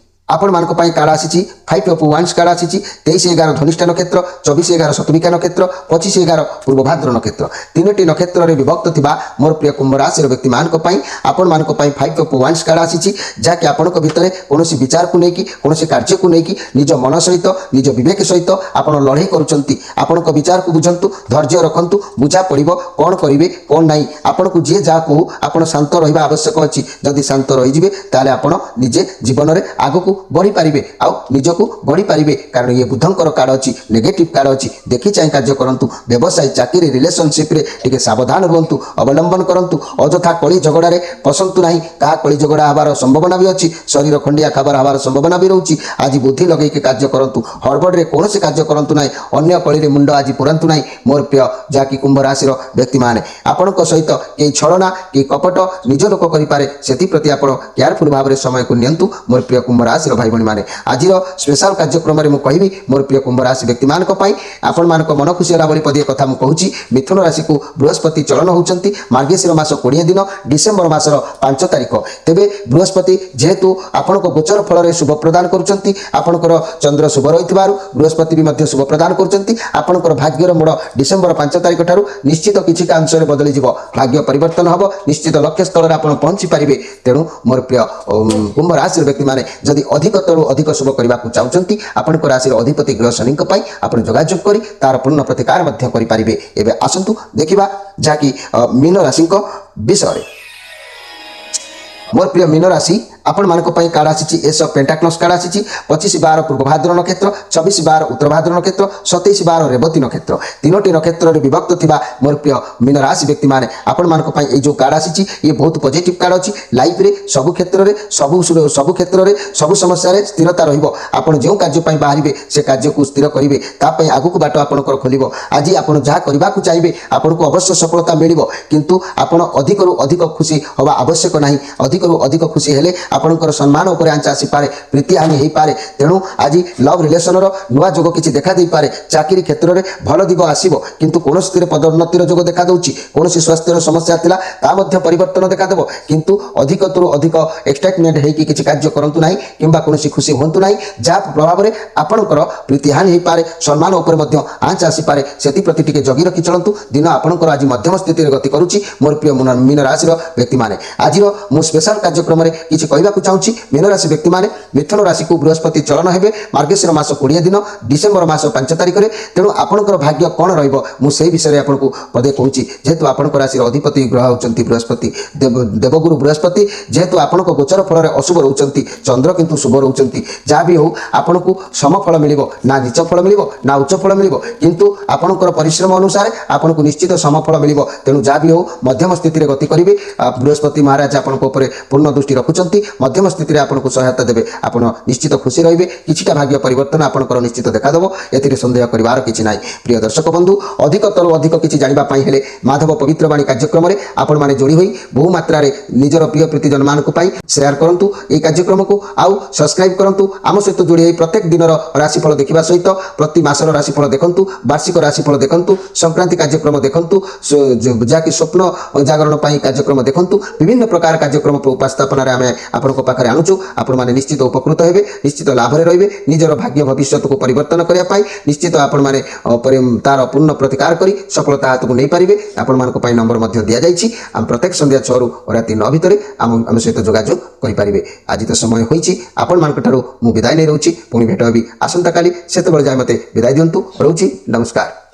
ଆପଣମାନଙ୍କ ପାଇଁ କାର୍ଡ଼ ଆସିଛି, ଫାଇଭ୍ ଅଫ୍ ୱାନ୍ସ କାର୍ଡ଼ ଆସିଛି। 23/11 ଧନିଷ୍ଠା ନକ୍ଷତ୍ର, 24/11 ଶତଭିଷା ନକ୍ଷତ୍ର, 25/11 ପୂର୍ବଭାଦ୍ର ନକ୍ଷତ୍ର। ତିନୋଟି ନକ୍ଷତ୍ରରେ ବିଭକ୍ତ ଥିବା ମୋର ପ୍ରିୟ କୁମ୍ଭ ରାଶିର ବ୍ୟକ୍ତିମାନଙ୍କ ପାଇଁ, ଆପଣମାନଙ୍କ ପାଇଁ ଫାଇଭ୍ ଅଫ୍ ୱାନ୍ସ କାର୍ଡ଼ ଆସିଛି, ଯାହାକି ଆପଣଙ୍କ ଭିତରେ କୌଣସି ବିଚାରକୁ ନେଇକି, କୌଣସି କାର୍ଯ୍ୟକୁ ନେଇକି ନିଜ ମନ ସହିତ, ନିଜ ବିବେକ ସହିତ ଆପଣ ଲଢ଼େଇ କରୁଛନ୍ତି। ଆପଣଙ୍କ ବିଚାରକୁ ବୁଝନ୍ତୁ, ଧୈର୍ଯ୍ୟ ରଖନ୍ତୁ, ବୁଝା ପଡ଼ିବ କ'ଣ କରିବେ କ'ଣ ନାହିଁ। ଆପଣଙ୍କୁ ଯିଏ ଯାହା କହୁ, ଆପଣ ଶାନ୍ତ ରହିବା ଆବଶ୍ୟକ ଅଛି। ଯଦି ଶାନ୍ତ ରହିଯିବେ, ତାହେଲେ ଆପଣ ନିଜେ ଜୀବନରେ ଆଗକୁ ବଢ଼ିପାରିବେ ଆଉ ନିଜକୁ ଗଢ଼ିପାରିବେ। କାରଣ ଇଏ ବୁଧଙ୍କର କାର୍ଡ଼ ଅଛି, ନେଗେଟିଭ୍ କାର୍ଡ଼ ଅଛି। ଦେଖି ଚାହିଁ କାର୍ଯ୍ୟ କରନ୍ତୁ। ବ୍ୟବସାୟ, ଚାକିରି, ରିଲେସନସିପ୍ରେ ଟିକେ ସାବଧାନ ରୁହନ୍ତୁ, ଅବଲମ୍ବନ କରନ୍ତୁ। ଅଯଥା କଳି ଝଗଡ଼ାରେ ପଶନ୍ତୁ ନାହିଁ। କାହା କଳି ଝଗଡ଼ା ହେବାର ସମ୍ଭାବନା ବି ଅଛି। ଶରୀର ଖଣ୍ଡିଆ ଖାବାର ହେବାର ସମ୍ଭାବନା ବି ରହୁଛି। ଆଜି ବୁଦ୍ଧି ଲଗେଇକି କାର୍ଯ୍ୟ କରନ୍ତୁ। ହଡ଼ବଡ଼ରେ କୌଣସି କାର୍ଯ୍ୟ କରନ୍ତୁ ନାହିଁ। ଅନ୍ୟ କଳିରେ ମୁଣ୍ଡ ଆଜି ପୁରାନ୍ତୁ ନାହିଁ। ମୋର ପ୍ରିୟ ଯାହାକି କୁମ୍ଭ ରାଶିର ବ୍ୟକ୍ତିମାନେ, ଆପଣଙ୍କ ସହିତ କେହି ଛଳନା, କେହି କପଟ ନିଜ ଲୋକ କରିପାରେ। ସେଥିପ୍ରତି ଆପଣ କେୟାରଫୁଲ୍ ଭାବରେ ସମୟକୁ ନିଅନ୍ତୁ। ମୋର ପ୍ରିୟ କୁମ୍ଭ ରାଶିର ଭାଇ ଭଉଣୀମାନେ, ଆଜିର ସ୍ପେଶାଲ କାର୍ଯ୍ୟକ୍ରମରେ ମୁଁ କହିବି, ମୋର ପ୍ରିୟ କୁମ୍ଭ ରାଶି ବ୍ୟକ୍ତିମାନଙ୍କ ପାଇଁ ଆପଣମାନଙ୍କ ମନ ଖୁସି ହେଲା ଭଳି ପଦିଏ କଥା ମୁଁ କହୁଛି। ମିଥୁନ ରାଶିକୁ ବୃହସ୍ପତି ଚଳନ ହେଉଛନ୍ତି ମାର୍ଗଶିର ମାସ 20 ଦିନ, ଡିସେମ୍ବର ମାସର 5 ତାରିଖ। ତେବେ ବୃହସ୍ପତି ଯେହେତୁ ଆପଣଙ୍କ ଗୋଚର ଫଳରେ ଶୁଭ ପ୍ରଦାନ କରୁଛନ୍ତି, ଆପଣଙ୍କର ଚନ୍ଦ୍ର ଶୁଭ ରହିଥିବାରୁ ବୃହସ୍ପତି ବି ମଧ୍ୟ ଶୁଭ ପ୍ରଦାନ କରୁଛନ୍ତି। ଆପଣଙ୍କର ଭାଗ୍ୟର ମୋଡ଼ ଡିସେମ୍ବର 5 ତାରିଖ ଠାରୁ ନିଶ୍ଚିତ କିଛି ଅଂଶରେ ବଦଳିଯିବ। ଭାଗ୍ୟ ପରିବର୍ତ୍ତନ ହେବ, ନିଶ୍ଚିତ ଲକ୍ଷ୍ୟସ୍ଥଳରେ ଆପଣ ପହଞ୍ଚି ପାରିବେ। ତେଣୁ ମୋର ପ୍ରିୟ କୁମ୍ଭ ରାଶିର ବ୍ୟକ୍ତିମାନେ, ଯଦି ଅଧିକତରୁ ଅଧିକ ଶୁଭ କରିବାକୁ ଚାହୁଁଛନ୍ତି, ଆପଣଙ୍କ ରାଶିର ଅଧିପତି ଗ୍ରହ ଶନିଙ୍କ ପାଇଁ ଆପଣ ଯୋଗାଯୋଗ କରି ତାର ପୂର୍ଣ୍ଣ ପ୍ରତିକାର ମଧ୍ୟ କରିପାରିବେ। ଏବେ ଆସନ୍ତୁ ଦେଖିବା ଯାହାକି ମୀନ ରାଶିଙ୍କ ବିଷୟରେ। ମୋର ପ୍ରିୟ ମୀନ ରାଶି, ଆପଣମାନଙ୍କ ପାଇଁ କାର୍ଡ଼ ଆସିଛି, ଏସ୍ ଅଫ୍ ପେଣ୍ଟାକ୍ଲସ୍ କାର୍ଡ଼ ଆସିଛି। 25/12 ପୂର୍ବଭାଦ୍ର ନକ୍ଷତ୍ର, 26/12 ଉତ୍ତରଭାଦ୍ର ନକ୍ଷତ୍ର, 27/12 ରେବତୀ ନକ୍ଷତ୍ର। ତିନୋଟି ନକ୍ଷତ୍ରରେ ବିଭକ୍ତ ଥିବା ମୋର ପ୍ରିୟ ମୀନ ରାଶି ବ୍ୟକ୍ତିମାନେ, ଆପଣମାନଙ୍କ ପାଇଁ ଏଇ ଯେଉଁ କାର୍ଡ଼ ଆସିଛି, ଇଏ ବହୁତ ପଜିଟିଭ୍ କାର୍ଡ଼ ଅଛି। ଲାଇଫରେ ସବୁ କ୍ଷେତ୍ରରେ, ସବୁ କ୍ଷେତ୍ରରେ, ସବୁ ସମସ୍ୟାରେ ସ୍ଥିରତା ରହିବ। ଆପଣ ଯେଉଁ କାର୍ଯ୍ୟ ପାଇଁ ବାହାରିବେ, ସେ କାର୍ଯ୍ୟକୁ ସ୍ଥିର କରିବେ, ତା ପାଇଁ ଆଗକୁ ବାଟ ଆପଣଙ୍କର ଖୋଲିବ। ଆଜି ଆପଣ ଯାହା କରିବାକୁ ଚାହିଁବେ, ଆପଣଙ୍କୁ ଅବଶ୍ୟ ସଫଳତା ମିଳିବ। କିନ୍ତୁ ଆପଣ ଅଧିକରୁ ଅଧିକ ଖୁସି ହେବା ଆବଶ୍ୟକ ନାହିଁ। ଅଧିକରୁ ଅଧିକ ଖୁସି ହେଲେ ଆପଣଙ୍କର ସମ୍ମାନ ଉପରେ ଆଞ୍ଚ ଆସିପାରେ, ପ୍ରୀତିହାନି ହେଇପାରେ। ତେଣୁ ଆଜି ଲଭ୍ ରିଲେସନର ନୂଆ ଯୋଗ କିଛି ଦେଖା ଦେଇପାରେ। ଚାକିରି କ୍ଷେତ୍ରରେ ଭଲ ଦିଗ ଆସିବ, କିନ୍ତୁ କୌଣସିଥିରେ ପଦୋନ୍ନତିର ଯୋଗ ଦେଖାଦେଉଛି। କୌଣସି ସ୍ୱାସ୍ଥ୍ୟର ସମସ୍ୟା ଥିଲା, ତା ମଧ୍ୟ ପରିବର୍ତ୍ତନ ଦେଖାଦେବ। କିନ୍ତୁ ଅଧିକରୁ ଅଧିକ ଏକ୍ସାଇଟମେଣ୍ଟ ହେଇକି କିଛି କାର୍ଯ୍ୟ କରନ୍ତୁ ନାହିଁ କିମ୍ବା କୌଣସି ଖୁସି ହୁଅନ୍ତୁ ନାହିଁ, ଯାହା ପ୍ରଭାବରେ ଆପଣଙ୍କର ପ୍ରୀତିହାନି ହେଇପାରେ, ସମ୍ମାନ ଉପରେ ମଧ୍ୟ ଆଞ୍ଚ ଆସିପାରେ। ସେଥିପ୍ରତି ଟିକେ ଜଗି ରଖି ଚଳନ୍ତୁ। ଦିନ ଆପଣଙ୍କର ଆଜି ମଧ୍ୟମ ସ୍ଥିତିରେ ଗତି କରୁଛି। ମୋର ପ୍ରିୟ ମୀନ ରାଶିର ବ୍ୟକ୍ତିମାନେ, ଆଜିର ମୁଁ ସ୍ପେଶାଲ କାର୍ଯ୍ୟକ୍ରମରେ କିଛି କହିବାକୁ ଚାହୁଁଛି। ମୀନ ରାଶି ବ୍ୟକ୍ତିମାନେ, ମିଥୁନ ରାଶିକୁ ବୃହସ୍ପତି ଚଳନ ହେବେ ମାର୍ଗଶିର ମାସ 20 ଦିନ, ଡିସେମ୍ବର ମାସ 5 ତାରିଖରେ। ତେଣୁ ଆପଣଙ୍କର ଭାଗ୍ୟ କ'ଣ ରହିବ, ମୁଁ ସେଇ ବିଷୟରେ ଆପଣଙ୍କୁ ପଦେ କହୁଛି। ଯେହେତୁ ଆପଣଙ୍କ ରାଶିର ଅଧିପତି ଗ୍ରହ ହେଉଛନ୍ତି ବୃହସ୍ପତି, ଦେବଗୁରୁ ବୃହସ୍ପତି ଯେହେତୁ ଆପଣଙ୍କ ଗୋଚର ଫଳରେ ଅଶୁଭ ରହୁଛନ୍ତି, ଚନ୍ଦ୍ର କିନ୍ତୁ ଶୁଭ ରହୁଛନ୍ତି। ଯାହା ବି ହେଉ, ଆପଣଙ୍କୁ ସମଫଳ ମିଳିବ। ନା ନୀଚ ଫଳ ମିଳିବ, ନା ଉଚ୍ଚ ଫଳ ମିଳିବ। କିନ୍ତୁ ଆପଣଙ୍କର ପରିଶ୍ରମ ଅନୁସାରେ ଆପଣଙ୍କୁ ନିଶ୍ଚିତ ସମଫଳ ମିଳିବ। ତେଣୁ ଯାହା ବି ହେଉ, ମଧ୍ୟମ ସ୍ଥିତିରେ ଗତି କରିବେ। ବୃହସ୍ପତି ମହାରାଜ ଆପଣଙ୍କ ଉପରେ ପୂର୍ଣ୍ଣ ଦୃଷ୍ଟି ରଖୁଛନ୍ତି, ମଧ୍ୟମ ସ୍ଥିତିରେ ଆପଣଙ୍କୁ ସହାୟତା ଦେବେ। ଆପଣ ନିଶ୍ଚିତ ଖୁସି ରହିବେ। କିଛିଟା ଭାଗ୍ୟ ପରିବର୍ତ୍ତନ ଆପଣଙ୍କର ନିଶ୍ଚିତ ଦେଖାଦେବ, ଏଥିରେ ସନ୍ଦେହ କରିବାର କିଛି ନାହିଁ। ପ୍ରିୟ ଦର୍ଶକ ବନ୍ଧୁ, ଅଧିକତରୁ ଅଧିକ କିଛି ଜାଣିବା ପାଇଁ ହେଲେ ମାଧବ ପବିତ୍ର ବାଣୀ କାର୍ଯ୍ୟକ୍ରମରେ ଆପଣମାନେ ଯୋଡ଼ି ହୋଇ ବହୁ ମାତ୍ରାରେ ନିଜର ପ୍ରିୟ ପ୍ରୀତିଜନମାନଙ୍କ ପାଇଁ ସେୟାର କରନ୍ତୁ ଏହି କାର୍ଯ୍ୟକ୍ରମକୁ ଆଉ ସବସ୍କ୍ରାଇବ୍ କରନ୍ତୁ। ଆମ ସହିତ ଯୋଡ଼ି ହୋଇ ପ୍ରତ୍ୟେକ ଦିନର ରାଶିଫଳ ଦେଖିବା ସହିତ ପ୍ରତି ମାସର ରାଶିଫଳ ଦେଖନ୍ତୁ, ବାର୍ଷିକ ରାଶିଫଳ ଦେଖନ୍ତୁ, ସଂକ୍ରାନ୍ତି କାର୍ଯ୍ୟକ୍ରମ ଦେଖନ୍ତୁ, ଯାହାକି ସ୍ୱପ୍ନ ଜାଗରଣ ପାଇଁ କାର୍ଯ୍ୟକ୍ରମ ଦେଖନ୍ତୁ। ବିଭିନ୍ନ ପ୍ରକାର କାର୍ଯ୍ୟକ୍ରମ ଉପସ୍ଥାପନାରେ ଆମେ ଆପଣଙ୍କ ପାଖରେ ଆଣୁଛୁ। ଆପଣମାନେ ନିଶ୍ଚିତ ଉପକୃତ ହେବେ, ନିଶ୍ଚିତ ଲାଭରେ ରହିବେ। ନିଜର ଭାଗ୍ୟ ଭବିଷ୍ୟତକୁ ପରିବର୍ତ୍ତନ କରିବା ପାଇଁ ନିଶ୍ଚିତ ଆପଣମାନେ ତାର ପୂର୍ଣ୍ଣ ପ୍ରତିକାର କରି ସଫଳତା ହାତକୁ ନେଇପାରିବେ। ଆପଣମାନଙ୍କ ପାଇଁ ନମ୍ବର ମଧ୍ୟ ଦିଆଯାଇଛି। ଆମେ ପ୍ରତ୍ୟେକ ସନ୍ଧ୍ୟା 6ରୁ ରାତି 9 ଭିତରେ ଆମ ସହିତ ଯୋଗାଯୋଗ କରିପାରିବେ। ଆଜି ତ ସମୟ ହୋଇଛି, ଆପଣମାନଙ୍କ ଠାରୁ ମୁଁ ବିଦାୟ ନେଇ ରହୁଛି। ପୁଣି ଭେଟ ହେବି ଆସନ୍ତାକାଲି। ସେତେବେଳେ ଯାଏ ମୋତେ ବିଦାୟ ଦିଅନ୍ତୁ। ରହୁଛି, ନମସ୍କାର।